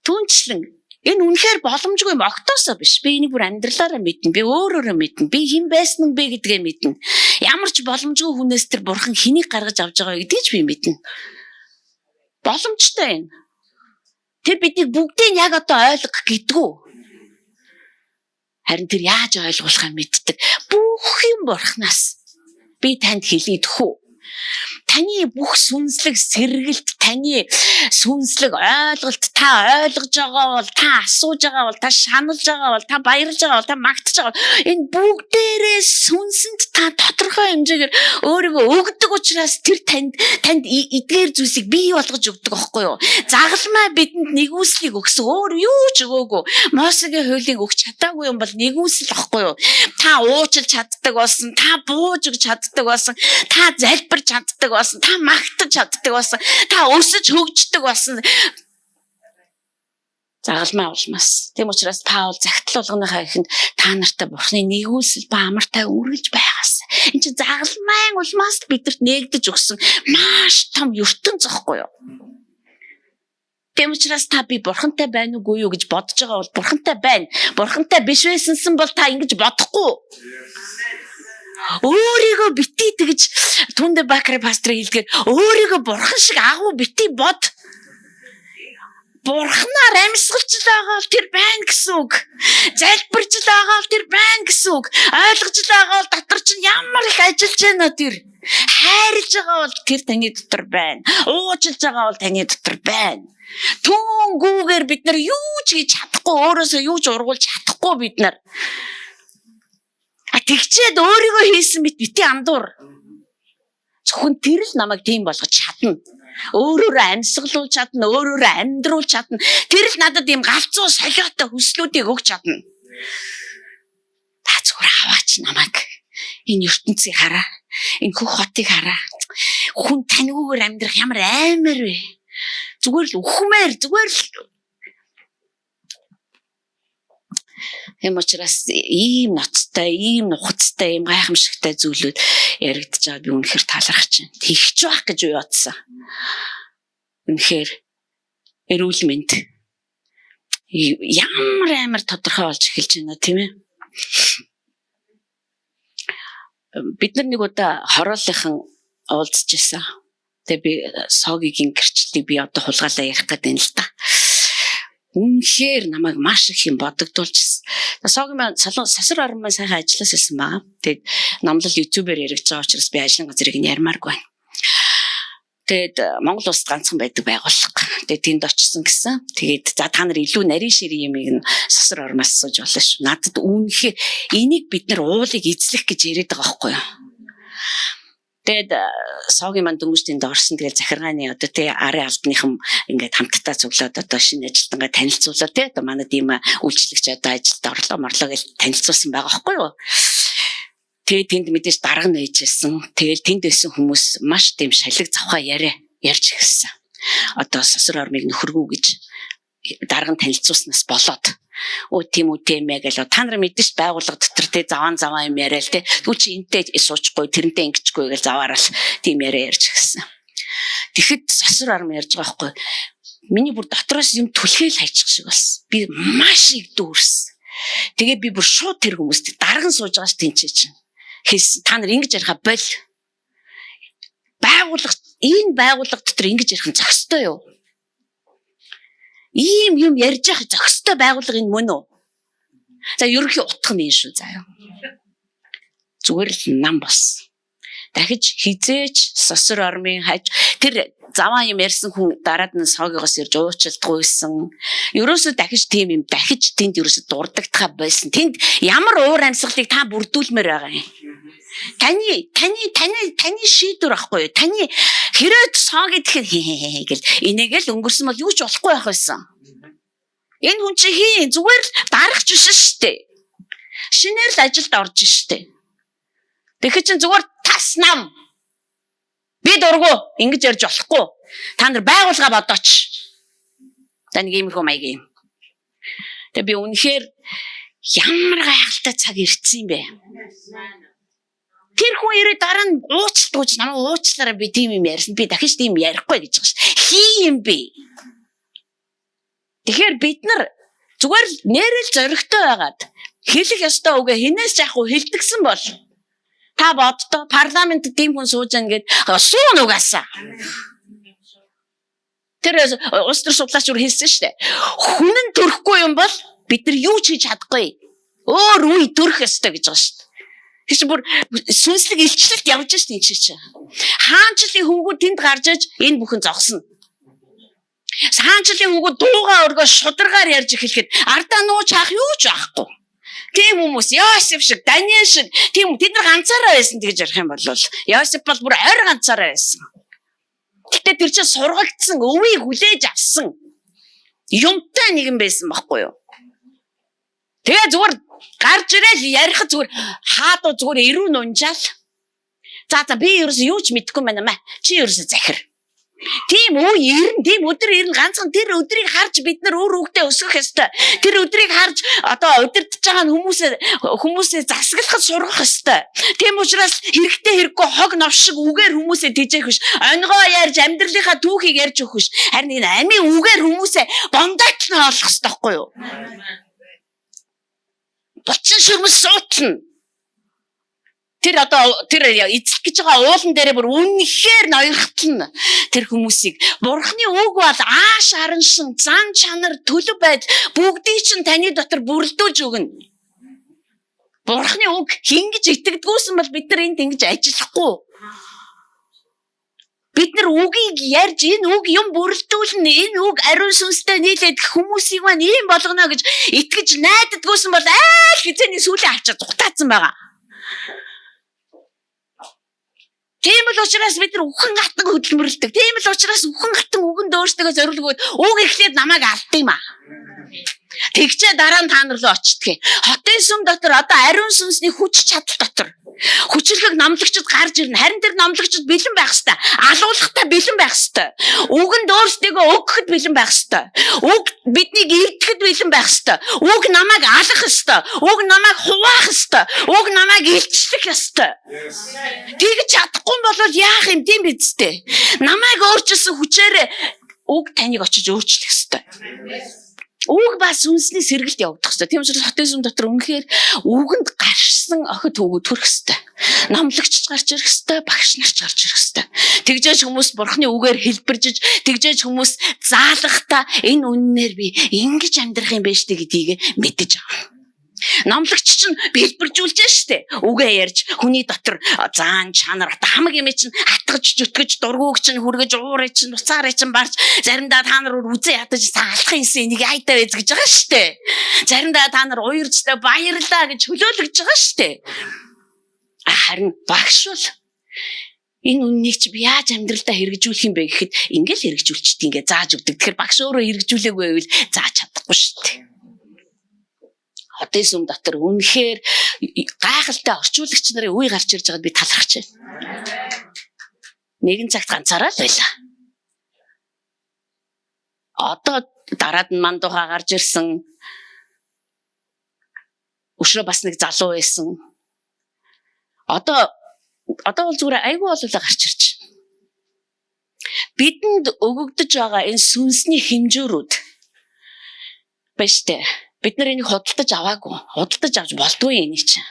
Түүнчлэн Энэ үнэхээр боломжгүй юм. Октоосоо биш. Би энийг бүр амьдралаараа мэднэ. Би өөрөөрөө мэднэ. Би хэн байсан бэ гэдгээ мэднэ. Ямар ч боломжгүй хүнээс тэр бурхан хэнийг гаргаж авч байгаа гэдгийг ч би мэднэ. Боломжтой юм. Тэр биднийг бүгдийг яг одоо ойлгох гэдгүү. Харин тэр яаж ойлгуулахаа мэддэг. Бүх юм бурханаас би танд хэлээд хүү. Таны бүх сүнслэг сэргэлт, таны сүнслэг ойлголт, та ойлгож байгаа бол, та асууж байгаа бол, та шаналж байгаа бол, та баярлж байгаа бол, та магтаж байгаа бол энэ бүгдээрээ сүнсэнд та тодорхой хэмжээгээр өөрийгөө өгдөг учраас тэр танд танд эдгээр зүйлсийг бий болгож өгдөг аахгүй юу? Загалмай бидэнд нэгүслийг өгсөн. Өөр юу ч өгөөгүй. Мосегийн хуулийг өгч чадаагүй юм бол нэгүсэл аахгүй юу? Та уучлж чаддаг болсон, та бууж өгч чаддаг болсон, та залбирч чаддаг болсон, та магтаж чаддаг болсон, та өсөж хөгждөг болсон. Загалмай улмаас. Тийм учраас Паул загтал болгоныхаа эхэнд та нартай Бурхны нэгүүлсэл ба амартай үргэлж байгаас. Энд чинь загалмайн улмаас л бидэрт нээгдэж өгсөн маш том ертөнц зохгүй юу? Тийм учраас та би бурхантай байна уугүй юу гэж бодож байгаа бол бурхантай байна. Бурхантай биш байсансан бол та ингэж бодохгүй. Өөрийгөө бити тэгж Түндэ Бакри пастор хэлдгээр өөрийгөө бурхан шиг агуу бити бод. Бурханаар амьсгалж л байгаа бол тэр байна гэсэн үг. Залбирж л байгаа бол тэр байна гэсэн үг. Ойлгож л байгаа бол дотор чинь ямар их ажиллаж байна тэр. Хайрлж байгаа бол тэр таны дотор байна. Уучлж байгаа бол таны дотор байна. Түүнгүүгээр бид нар юу ч хийж чадахгүй, өөрөөсөө юу ч ургуулж чадахгүй бид нар. А тэгчээд өөрийгөө хийсэн мэт бити андуур. Зөвхөн тэр л намайг тийм болгож чадна. Өөрөөрөө амьсгалуулж чадна, өөрөөрөө амьдруулж чадна. Тэр л надад ийм галзуу солиотой хүслүүдийг өгч чадна. Та зүгээр аваач намайг. Энэ ертөнцийг хараа. Энэ хөх хотыг хараа. Хүн таньгүйгээр амьдрах ямар аймаар вэ? Зүгээр л үхмээр, зүгээр л. Тийм учраас ийм ноцтой, ийм нухацтай, ийм гайхамшигтай зүйлүүд яригдж байгаа би үнэхээр талархаж байна. Тэгч байх гэж би бодсон. Үнэхээр эрүүл мэнд ямар амар тодорхой болж эхэлж байна тийм ээ. Бид нар нэг удаа хорооллынхан уулзж байсан. Тэгээ би согигийн гэрчлэлийг би одоо хулгайлаа ярих гэдэг юм л та. Үнэхээр намайг маш их юм бодогдуулчихсан. Согийн маань сосор орон маань сайхан ажиллаас байсан байгаа. Тэгээд номлол YouTube-ээр яригдж байгаа учраас би ажлын газрыг нь ярмааргүй байна. Тэгээд Монгол улсад ганцхан байдаг байгууллага. Тэгээд тэнд очсон гэсэн. Тэгээд за та нар илүү нарийн ширийн юмыг нь сосор ормоос асууж болно шүү. Надад үнэхээр энийг бид нар уулыг эзлэх гэж яриад байгаа байхгүй юу? Тэгээд соогийн маань дөнгөж тэнд орсон. Тэгээд захиргааны одоо тий арын албаныхан ингээд хамтдаа цуглаад одоо шинэ ажилтнгаа танилцуулаад тий одоо манад ийм үйлчлэгч одоо ажилд орлоо морлоо гэж танилцуулсан байгаа байхгүй юу? Тэгээд тэнд мэдээж дарга нь ээжсэн. Тэгээд тэнд байсан хүмүүс маш тийм шалиг завхаа яриа ярьж эхэлсэн. Одоо сосор ормыг нөхөргүү гэж дарга нь танилцуулснаас болоод өө тийм үү тийм ээ гэл та нар мэдэн ш байгууллага дотор те заван заван юм яриа л те тэгвэл чи энтэй суучихгүй тэрнтэй ингэчихгүй гэл заваарал тийм яриа ярьж гисэн. Тэгэхэд сосор арм ярьж байгаа байхгүй. Миний бүр дотроос юм түлхээл хайчих шиг болсон. Би маш их дүүрсэн. Тэгээ би бүр шууд тэр хүмүүст дарган сууж байгаа ш тэнцээ чинь. Хэлсэн та нар ингэж яриха бол. Байгууллага энэ байгууллага дотор ингэж ярих нь зохистой юу? Ийм юм ярьж явах зохистой байгууллага энэ мөн үү? За ерөнхий утга нь энэ шүү заяа. Зүгээр л нам болсон. Дахиж хизээч сосор ормын хаж тэр заваа юм ярьсан хүн дараад нь согоогоос ирж уучлалдгүйсэн. Ерөөсөө дахиж тийм юм дахиж тэнд ерөөсөө дурддагтахаа байсан. Тэнд ямар уур амьсгалыг та бүрдүүлмээр байгаа юм? Таны таны таны таны шийдвэр ахгүй юу? Таны хэрэг соо гэхэд хээ гэл энийгэл өнгөрсөн бол юу ч болохгүй байх байсан. Энэ хүн чи хин зүгээр л дарахч биш шүү дээ. Шинээр л ажилд орж штэ. Тэгэхэд чин зүгээр тас нам. Би дургу ингэж ярьж болохгүй. Та нар байгуулга бодооч. За нэг иймэрхүү маяг юм. Тэгээ би үнэхээр ямар гайхалтай цаг ирсэн юм бэ? Тэр хүн ирээ дараа нь уучлалт намайг уучлаарай би тийм юм ярьсан. Би дахиж тийм ярихгүй гэж байгаа ш. Хий юм бэ? Тэгэхээр бид нар Зүгээр л нэрэл зоригтой байгаад хэлэх ёстой үгээ хинээс ч яахгүй хэлдэгсэн бол та боддоо парламентд тийм хүн сууж ана гэд суун угаасаа. Тэр улс төр судлаач үр хэлсэн шүү дээ. Хүн нь төрөхгүй юм бол бид нар юу ч хийж чадахгүй. Өөр үе төрөх ёстой гэж байгаа шүү дээ. Тэр чинь бүр сүнслэг илчлэлт явж шээ энэ чинь. Хаанчлалын хөвгүүд тэнд гарч иж энэ бүхэн зогсно. Хаанчлалын хөвгүүд дуугаа өргөө шударгаар ярьж эхлэхэд ардаа нууж хаах юу ч байхгүй. Тийм хүмүүс Йосеф шиг, Даниэл шиг тийм тэд нар ганцаараа байсан гэж ярих юм бол Йосеф бол бүр ойр ганцаараа байсан. Гэтэ тэр чинь сургагдсан, өвийг хүлээж авсан юмтай нэгэн байсан байхгүй юу? Тэгээ зүгээр гарч ирээл ярих зүгээр хаадуу зүгээр эрүү нунжаал. За би ерөөсөө юу ч мэдэхгүй байна маа. Чи ерөөсөө захир. Тийм үе ирнэ, тийм өдөр ирнэ. Ганцхан тэр өдрийг харж бид нар үр хөвгтөө өсгөх ёстой. Тэр өдрийг харж одоо удирдах байгаа хүмүүсээ засаглахад сургах ёстой. Тийм учраас хэрэгтэй хэрэггүй хог нов шиг үгээр хүмүүсээ тэжээх биш. Онигоо ярьж амьдралынхаа түүхийг ярьж өгөх биш. Харин энэ амийн үгээр хүмүүсээ бомдойтол нь олох ёстой байхгүй юу? Булчин шүрмэс суутлна. Тэр одоо тэр эзлэх гэж байгаа уулан дээрээ бүр үнэхээр ноёрхтолно. Тэр хүмүүсийг Бурхны үг бол ааш араншин, зан чанар, төлөв байдал бүгдийг чинь таны дотор бүрэлдүүлж өгнө. Бурхны үг хингэж итгэдэггүйсэн бол бид нар энд ингэж ажиллахгүй. Бид нар үгийг ярьж энэ үг юм бүрэлдүүлнэ, энэ үг ариун сүнстэй нийлээд хүмүүсийг маань ийм болгоно гэж итгэж найдадгүйсэн бол айл хизээний сүүлийн авчаа зугатаацсан байгаа. Тийм л учраас бид нар үхэн гатан хөдөлмөрлөдөг. Тийм л учраас үхэн гатан үгэнд өөрсдөө зориулгууд үг эхлээд намайг алд юм аа. Тэгчээ дараа нь та нар руу очтгоо. Хотын сүм дотор одоо ариун сүнсний хүч чадал дотор хүчирхэг номлогчд гарч ирнэ. Харин тэр номлогчд бэлэн байх ёстой. Алуулахтай бэлэн байх ёстой. Үгэнд өөрсдийгөө өгөхөд бэлэн байх ёстой. Үг биднийг эвдэхэд бэлэн байх ёстой. Үг намайг алах ёстой. Үг намайг хуваах ёстой. Үг намайг илчлэх ёстой. Тэгж чадахгүй бол яах юм тийм биз дээ. Намайг өөрчилсөн хүчээр үг таныг очиж өөрчлөх ёстой. Үг ба сүнсний сэргэлт явагдах хэрэгтэй. Тийм учраас хотын сүм дотор үнэхээр үгэнд гарсан охид хөвгүүд төрөх хэрэгтэй. Номлогч гарч ирэх хэрэгтэй, багш нар ч гарч ирэх хэрэгтэй. Тэгжээж хүмүүс Бурхны үгээр хэлбэржиж, тэгжээж хүмүүс заалгахдаа энэ үннээр би ингэж амьдрах юм байна штэ гэдгийг мэдэж авна. Номлогч чинь хэлбэржүүлж штэ. Үгээ ярьж хүний дотор заан чанар одоо хамаг юм чинь хатгаж зүтгэж дургууг чинь хүргэж уурыг чинь буцаарыг чинь барж заримдаа та нар үзээ ядаж заалах юмсан энийг айдаа байж гэж байгаа штэ. Заримдаа та нар уярчтай баярлаа гэж хөлөөлөж байгаа штэ. Харин багш бол энэ үннийг чи би яаж амьдралдаа хэрэгжүүлэх юм бэ гэхэд ингээл хэрэгжүүлчихдээ ингээ зааж өгдөг. Тэгэхээр багш өөрөө хэрэгжүүлээгүй байвал зааж чадахгүй штэ. Хотын сүм дотор үнэхээр гайхалтай орчуулагч нарын үе гарч ирж байгаад би талархаж байна. Нэгэн цагт ганцаараа л байлаа. Одоо дараад нь мандуха гарч ирсэн. Өшрөө бас нэг залуу байсан. Одоо бол зүгээр айгүй боловлоо гарч ирж. Бидэнд өгөгдөж байгаа энэ сүнсний хэмжүүрүүд байна штэ. Бид нар энийг худалдаж аваагүй. Худалдаж авч болдгүй энийг чинь.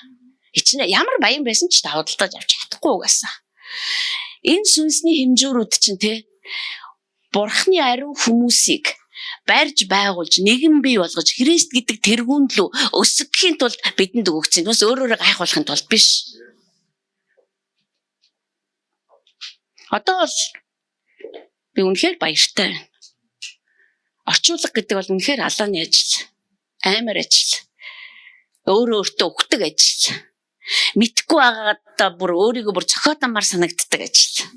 Хичнээн ямар баян байсан ч та худалдаж авч чадахгүй угаасаа. Энэ сүнсний хэмжүүрүүд чинь те Бурхны ариун хүмүүсийг барьж байгуулж нэгэн бий болгож Христ гэдэг тэргүүнд лүү өсгөхийн тулд бидэнд өгөгдсөн. Түүнээс өөрөөрөө гайхуулахын тулд биш. Одоо бол би үнэхээр баяртай байна. Орчуулга гэдэг бол үнэхээр алааны ажил. Амар ажил. Өөрөө өөртөө өгдөг ажил. Мэдхгүй байгаагаа бүр өөрийгөө бүр цохиотомар санагддаг ажил.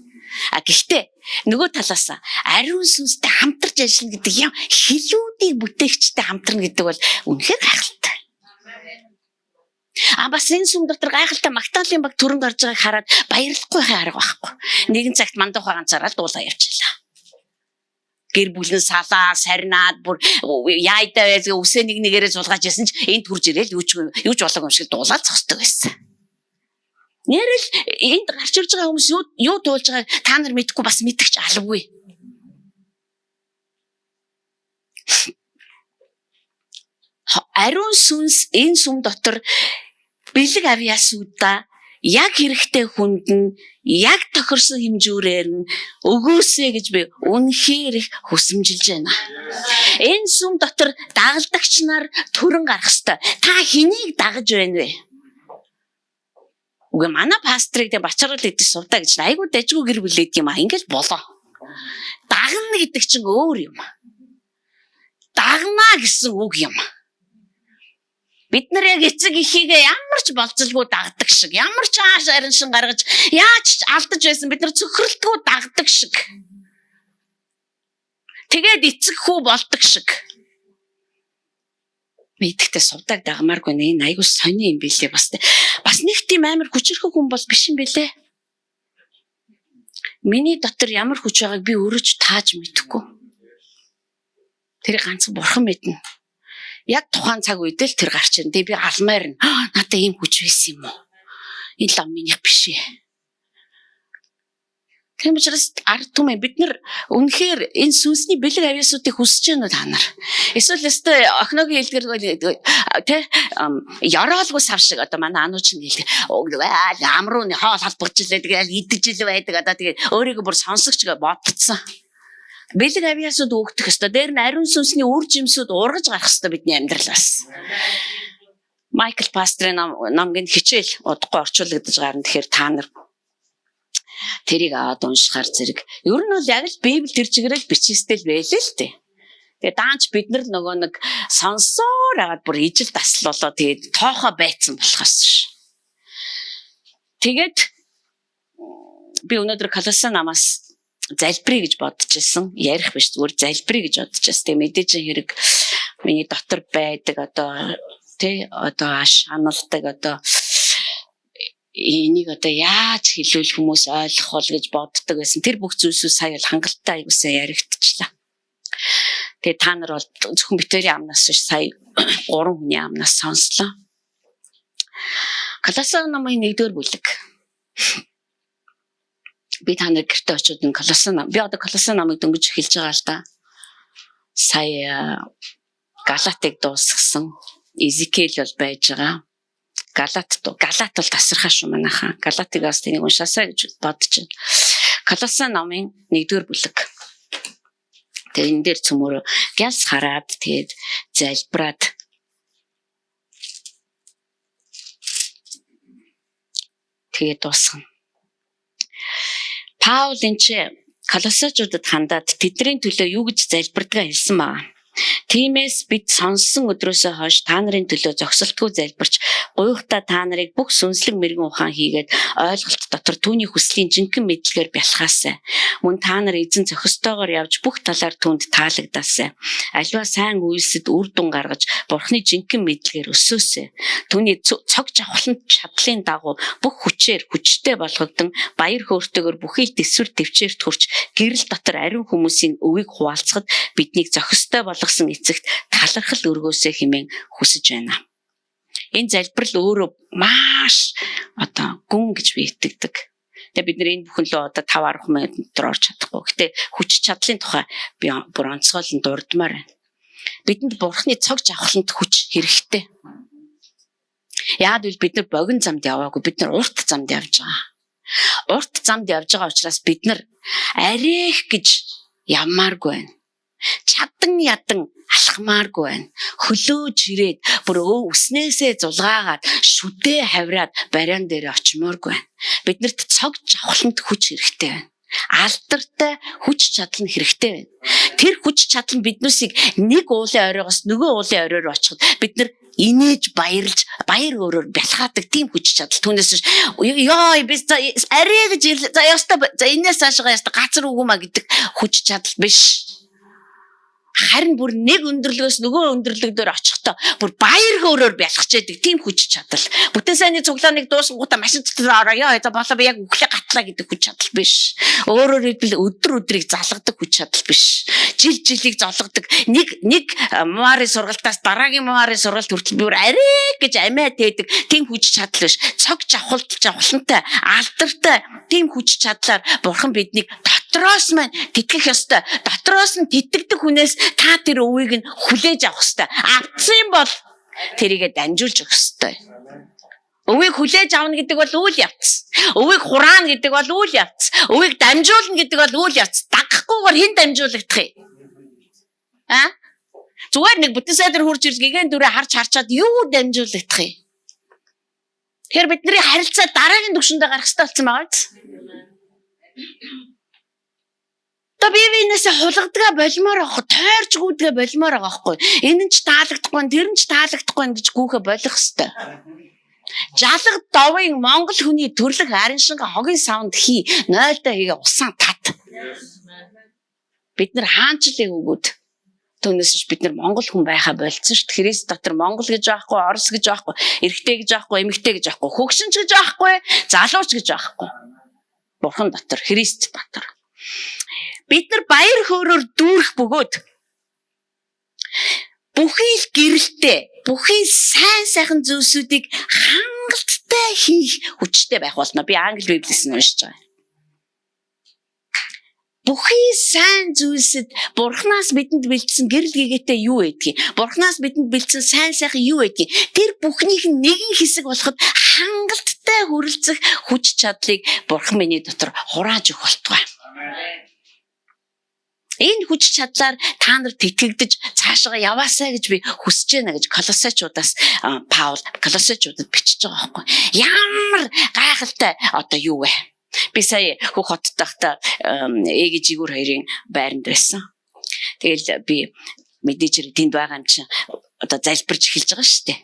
А гэхдээ нөгөө талаас ариун сүнстэй хамтарч ажиллана гэдэг юм хилүүдийг бүтээгчтэй хамтарна гэдэг бол үнэхээр гайхалтай. А бас энэ сүм дотор гайхалтай магтаалын баг төрөн гарч байгааг хараад баярлахгүй байхын арга байхгүй. Нэгэн цагт мандуухай ганцаараа л дуулаа явчихлаа. Гэр бүл нь салаа, сарнаад бүр яайдаа байзгаа үсээ нэг нэгээрээ зулгааж ясан ч энд хурж ирээл юу ч болоог юм шиг дуулаад зогсдог байсан. Нэрэл энд гарч ирж байгаа хүмүүс юу дуулж байгааг та нар мэдэхгүй бас мэдгч алавгүй. Ариун сүнс энэ сүм дотор бэлэг авьяасуудаа яг хэрэгтэй хүнд нь яг тохирсон хэмжүүрээр нь өгөөсэй гэж би үнэхээр их хүсэмжилж байна. Энэ сүм дотор дагалдагч нар төрөн гарах ёстой. Та хэнийг дагаж байна вэ? Үгүй, манай пастрыг тэ бачаргал идэж сувдаа гэж айгүй дажгүй гэр бүл эд юм а. Ингээл болоо. Дагна гэдэг чинь өөр юм. Дагнаа гэсэн үг юм. Бид нар яг эцэг эхийгээ ямар ч болзолгүй дагдаг шиг, ямар ч ааш ариншин гаргаж, яаж ч алдаж байсан бид нар цөхрөлтгүй дагдаг шиг. Тэгээд эцэг хүү болдог шиг. Би итгэхдээ сувдаг дагмааргүй нэ, энэ айгуу сони юм билээ бас. Бас нэг тийм амар хүчирхэг хүн бол биш юм билээ. Миний дотор ямар хүч байгааг би өөрөө ч тааж мэдэхгүй. Тэр ганц бурхан мэднэ. Яг тухайн цаг үед л тэр гарч ирнэ. Тэгээ би алмаар нь надад ийм хүч байсан юм уу? Энэ лам минийх биш ээ. Тийм учраас ард түмэн, бид нар үнэхээр энэ сүнсний бэлэг авьяасуудыг хүсэж байна уу та нар? Эсвэл өстой охиногийн хэлдгэр тэ ёроолгүй сав шиг одоо манай анууч нь хэлдэг. Амруу хоол халбагч лээ, тэгэл идэж л байдаг, одоо тэгээ өөрийгөө бүр сонсогч гэж бодцсон. Бэлэг авьяасууд өгдөх ёстой. Дээр нь ариун сүнсний үр жимсүүд ургаж гарах ёстой бидний амьдралаас. Майкл пастрын номгийн хичээл удахгүй орчуулагдаж гарна. Тэгэхээр та нар тэрийг аваад уншихаар зэрэг. Ер нь бол яг л Библи тэр чигээрэл бичээстэй л байлээ л дээ. Тэгээ даанч бид нар нөгөө нэг сонсоор агаад бүр ижил дасал болоо тэгээд тоохоо байцсан болохоос ш. Тэгээд би өнөөдөр Колосе намаас залбирая гэж бодож исэн. Ярих биш, зүгээр залбирая гэж бодож байсан. Тэгээ мэдээж хэрэг миний дотор байдаг одоо тий одоо шаналдаг одоо энийг одоо яаж хэлвэл хүмүүс ойлгох бол гэж боддог байсан. Тэр бүх зүйлсүүд сая бол хангалттай аягүй сайн яригдчихлаа. Тэгээ та нар бол зөвхөн битэрийн амнаас биш, сая 3 хүний амнаас сонслоо. Колосе номын 1-р бүлэг. Би та нар гэрте очиод энэ Колосе ном, би одоо Колосе номыг дөнгөж эхэлж байгаа л да. Сая Галатыг дуусгасан. Изекэл бол байж байгаа. Галат Галат бол тасархаа шүү манайхаа. Галатыг бас тэнийг уншаасаа гэж бодож байна. Колосе номын 1-р бүлэг. Тэгээ энэ дээр цөмөрөө гялс хараад тэгээд залбираад тэгээд дуусгана. Паул энэ чи Колосочуудад хандаад тэдний төлөө юу гэж залбирдгаа хэлсэн байгаа. Тиймээс бид сонссон өдрөөсөө хойш та нарын төлөө зогсолтгүй залбирч гуйхдаа та нарыг бүх сүнслэг мэрэгэн ухаан хийгээд ойлголт дотор түүний хүслийн жинхэнэ мэдлэгээр бялхаасай. Мөн та нар эзэн зохистойгоор явж бүх талаар түүнд таалагдаасай. Аливаа сайн үйлсэд үр дүн гаргаж Бурхны жинхэнэ мэдлэгээр өсөөсэй. Түүний цог жавхлан чадлын дагуу бүх хүчээр хүчтэй болгогдсон баяр хөөртэйгээр бүхий л төсвөр төвчээрт хүрч гэрэл дотор ариун хүмүүсийн өвийг хуваалцахад биднийг зохистой болгосон эцэгт талархал өргөөсэй хэмээн хүсэж байна. Энэ залбирал өөрөө маш одоо гүн гэж би итгэдэг. Тэгээ бид нар энэ бүхэн лөө одоо 5 10 минут дотор орж чадахгүй. Гэтэ хүч чадлын тухай би бүр онцгойлон дурдмаар байна. Бидэнд Бурхны цог жавхланд хүч хэрэгтэй. Яагаад гэвэл бид нар богино замд яваагүй, бид нар урт замд явж байгаа. Урт замд явж байгаа учраас бид нар арих гэж явмааргүй байна. Чадан ядан алхмааргүй байна. Хөлөө чирээд бүр өснөөсөө зулгаагаад шүдээ хавраад бариан дээр очимооргүй байна. Биднэрт цог жавхланд хүч хэрэгтэй байна. Алдартай хүч чадал нь хэрэгтэй байна. Тэр хүч чадал нь биднүүсийг нэг уулын оройгоос нөгөө уулын орой руу очиход бид нар инээж баярлж баяр хөөрөөр бялхаадаг тийм хүч чадал. Түүнээс биш ёо би арай гэж за ёстой за энэс цаашгаа ёстой газар үгүмаа гэдэг хүч чадал биш. Харин бүр нэг өндөрлөгөөс нөгөө өндөрлөг дээр очихдоо бүр баяр хөөрөөр бялхаж яадаг тийм хүч чадал. Бүтэн сайнны цуглааныг дуусангуудаа машин дотор ороо ёо за болоо би яг үхлээ гатлаа гэдэг хүч чадал биш. Өөрөөр хэлбэл өдөр өдрийг залгадаг хүч чадал биш. Жил жилийг золгодог. Нэг нэг муарын сургалтаас дараагийн муарын сургалт хүртэл би бүр арай гэж амиа тээдэг тийм хүч чадал биш. Цог жавхалт жавхлантай алдартай тийм хүч чадлаар Бурхан биднийг дотроос маань тэтгэх ёстой. Дотроос нь тэтгэдэг хүнээс та тэр өвийг нь хүлээж авах ёстой. Авцсан бол Тэрийгэ дамжуулж өгөх ёстой. Өвийг хүлээж авна гэдэг бол үйл явц. Өвийг хураана гэдэг бол үйл явц. Өвийг дамжуулна гэдэг бол үйл явц. Дагахгүйгээр хэн дамжуулагдах юм? Аа? Зүгээр нэг бүтэн сайдар хурж ирж гигэн дүрээ харж харчаад юу дамжуулагдах юм? Тэгэхээр бидний харилцаа дараагийн түвшиндээ гарах хэрэгтэй болсон байгаа биз? Одоо бие биенээсээ хулгадгаа болмоор байгаа, тойрч гүйдгээ болмоор байгаа байхгүй. Энэ нь ч таалагдахгүй, тэр нь ч таалагдахгүй гэж гүүхэ болох хэрэгтэй. Жалга довын Монгол хүний төрлөх ариншинга хогийн савнд хий, нойлтой хийгээ усан тат. Бид нар хаанчлалын өгөөд түүнээс биш бид нар Монгол хүн байхаа болцсон шүү дээ. Христ дотор Монгол гэж байхгүй, Орос гэж байхгүй, эрэгтэй гэж байхгүй, эмэгтэй гэж байхгүй, хөгшинч гэж байхгүй, залууч гэж байхгүй. Бурхан дотор, Христ дотор. Бид нар баяр хөөрөөр дүүрэх бөгөөд бүхий л гэрэлтэй, бүхий сайн сайхан зүйлсүүдийг хангалттай хийх хүчтэй байх болно. Би англи библиэс нь уншиж байгаа. Бүхий сайн зүйлсэд Бурханаас бидэнд бэлдсэн гэрэл гэгээтэй юу байдгийг, Бурханаас бидэнд бэлдсэн сайн сайхан юу байдгийг, тэр бүхнийх нь нэгэн хэсэг болоход хангалттай хүрэлцэх хүч чадлыг Бурхан миний дотор хурааж өгөх болтугай. Энэ хүч чадлаар та нар тэтгэгдэж цаашаа яваасай гэж би хүсэж байна гэж Колосечуудаас Паул Колосечуудад бичиж байгаа байхгүй. Ямар гайхалтай одоо юу вэ? Би сая хөх хотод байхдаа ээги жигүүр хоёрын байранд байсан. Тэгэл би мэдээж хэрэг тэнд байгаа юм чинь одоо залбирч эхэлж байгаа шүү дээ.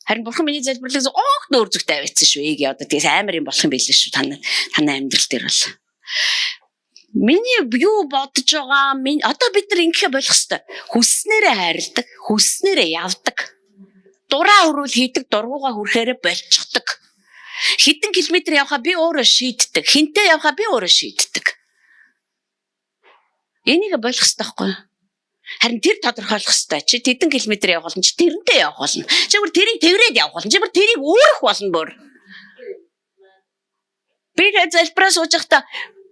Харин бурхан миний залбирлыг огт нөөр зүгт аваадсан шүү. Ээги одоо тэгээс амар юм болох юм билээ шүү. Танай амьдрал дээр бол. Миний юу бодож байгаа одоо бид нар ингэхэ болох хэвээр. Хүснээрээ хайрладаг, хүснээрээ явдаг. Дураа өрөөл хийдэг, дургуугаа хүрэхээрээ болчихдог. Хэдэн километр явхаа би өөрөө шийддэг. Хинтээ явхаа би өөрөө шийддэг. Энийг болох хэвээр байхгүй юу? Харин тэр тодорхойлох хэвээр. Чи тэдэн километр явах болно, чи тэрнтэй явах болно. Чи бүр тэрийг тэрээд явах болно. Чи бүр тэрийг өөрөх болно бүр. Би залбираа сууж байхдаа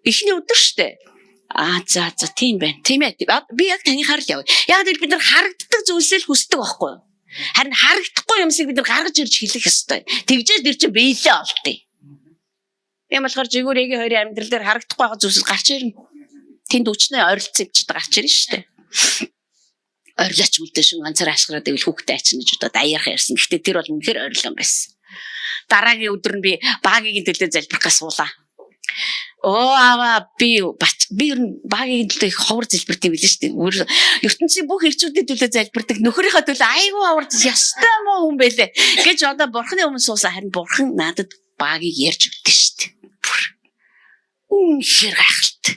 эхний өдөр штэ. Аа за тийм байна. Тийм ээ. Би яг танихаар л явъя. Яг л бид нар харагддаг зүйлсээ л хүсдэг байхгүй юу? Харин харагдахгүй юмсыг бид нар гаргаж ирж хэлэх ёстой. Тэгжээж тэр чинь биелээ олдъё. Тийм болохоор жигүүр эгийн хоёрын амьдрал дээр харагдахгүй байгаа зүйлс гарч ирнэ. Тэнд өчнөө орилцсон юм чи гарч ирнэ шүү дээ. Орилооч үлдээ шин ганцаар ашгараад ивэл хүүхдээ ачна гэж бодоод аярх ярьсан. Гэхдээ тэр бол үнэхээр орилон байсан. Дараагийн өдөр нь би багийн төлөө залбирах гэж суулаа. Оо аваа би ер нь багийн төлөө их ховор залбирд юм билээ шүү дээ. Ертөнцийн бүх ирчүүдийн төлөө залбирдаг. Нөхрийнхөө төлөө айгүй ховор ёстой муу хүн байлээ гэж одоо бурхны өмнө суусан. Харин бурхан надад багийг ярьж өгдөө шүү дээ. Бүр үнэхээр гайхалтай.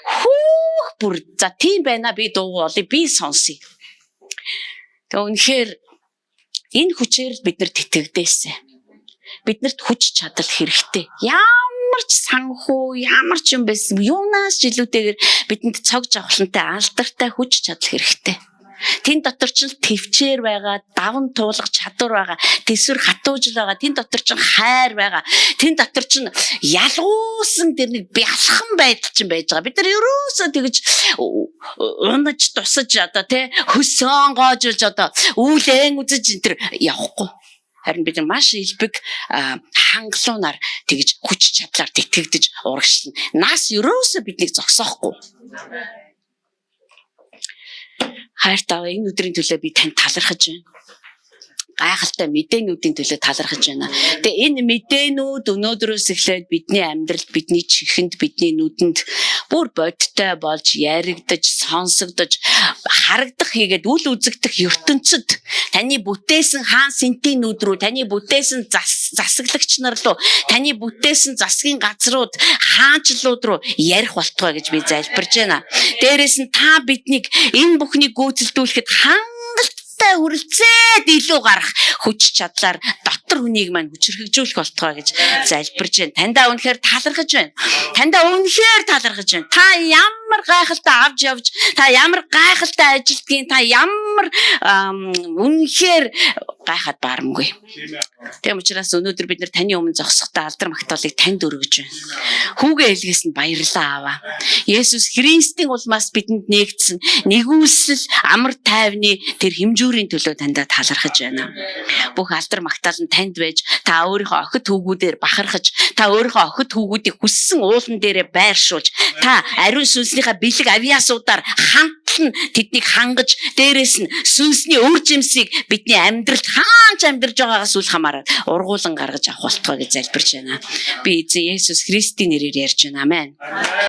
Хүүх бүр за тийм байна, би дуугүй олъё, би сонсъё. Тэгээ үнэхээр энэ хүчээр бид нар тэтгэгдээсэ. Биднэрт хүч чадал хэрэгтэй. Ямар ч санхүү, ямар ч юм байсан, юунаас ч илүүтэйгээр бидэнд цог жавхлантай, алдартай хүч чадал хэрэгтэй. Тэн дотор ч төвчээр байгаа, даван туулах чадвар байгаа, тэсвэр хатуужл байгаа, тэн дотор ч хайр байгаа, тэн дотор ч ялгуусан тэр нэг бялхан байдал чинь байж байгаа. Бид нар ерөөсөө тэгж унаж тусаж одоо тий хөсөн гоожулж одоо үүлэн үзэж энэ төр явахгүй. Харин бид нар маш илбэг хангалуунаар тэгж хүч чадлаар тэтгэгдэж урагшлна. Нас ерөөсөө биднийг зогсоохгүй. Хайртай, энэ өдрийн төлөө би танд талархаж байна. Гайхалтай мэдээнүүдийн төлөө талархаж байна. Тэгээ энэ мэдээнүүд өнөөдрөөс эхлээд бидний амьдралд, бидний чихэнд, бидний нүдэнд бүр бодтой болж яригдаж, сонсогдож, харагдах хийгээд үл үзэгдэх ертөнцид таны бүтээсэн хаан сэнтийн нүд рүү, таны бүтээсэн засаглагч нар руу, таны бүтээсэн засгийн газрууд, хаанчлууд руу ярих болтугай гэж би залбирж байна. Дээрээс нь та биднийг энэ бүхнийг гүйцэлдүүлэхэд хангалттай хүрэлцээд илүү гарах хүч чадлаар дотор хүнийг маань хүчрхэгжүүлэх болтугай гэж залбирж байна. Таньдаа үнэхээр талархаж байна. Таньдаа үнэхээр талархаж байна. Та ямар Ямар гайхалтай авч явж, та ямар гайхалтай ажилтгийн, та ямар үнэхээр гайхаад баарамгүй. Тийм учраас өнөөдөр бид нар таны өмнө зогсохдоо алдар магтаалыг танд өргөж байна. Хүүгээ илгээсэнд баярлалаа аваа. Есүс Христийн улмаас бидэнд нээгдсэн нэгүсэл амар тайвны тэр хэмжүүрийн төлөө таньда талархаж байна. Бүх алдар магтаал нь танд байж, та өөрийнхөө охид хүүгүүдээр бахархаж, та өөрийнхөө охид хүүгүүдийг хүссэн уулан дээрээ байршуулж, та ариун сүнснийхээ бэлэг авиасуудаар хандлан тэднийг хангаж, дээрээс нь сүнсний үр жимсийг бидний амьдралд хаанч амьдарч байгаагаас үл хамааран ургуулan гаргаж авах болтугай гэж залбирч байна. Би эзэн Есүс Христийн нэрээр ярьж байна. Амен.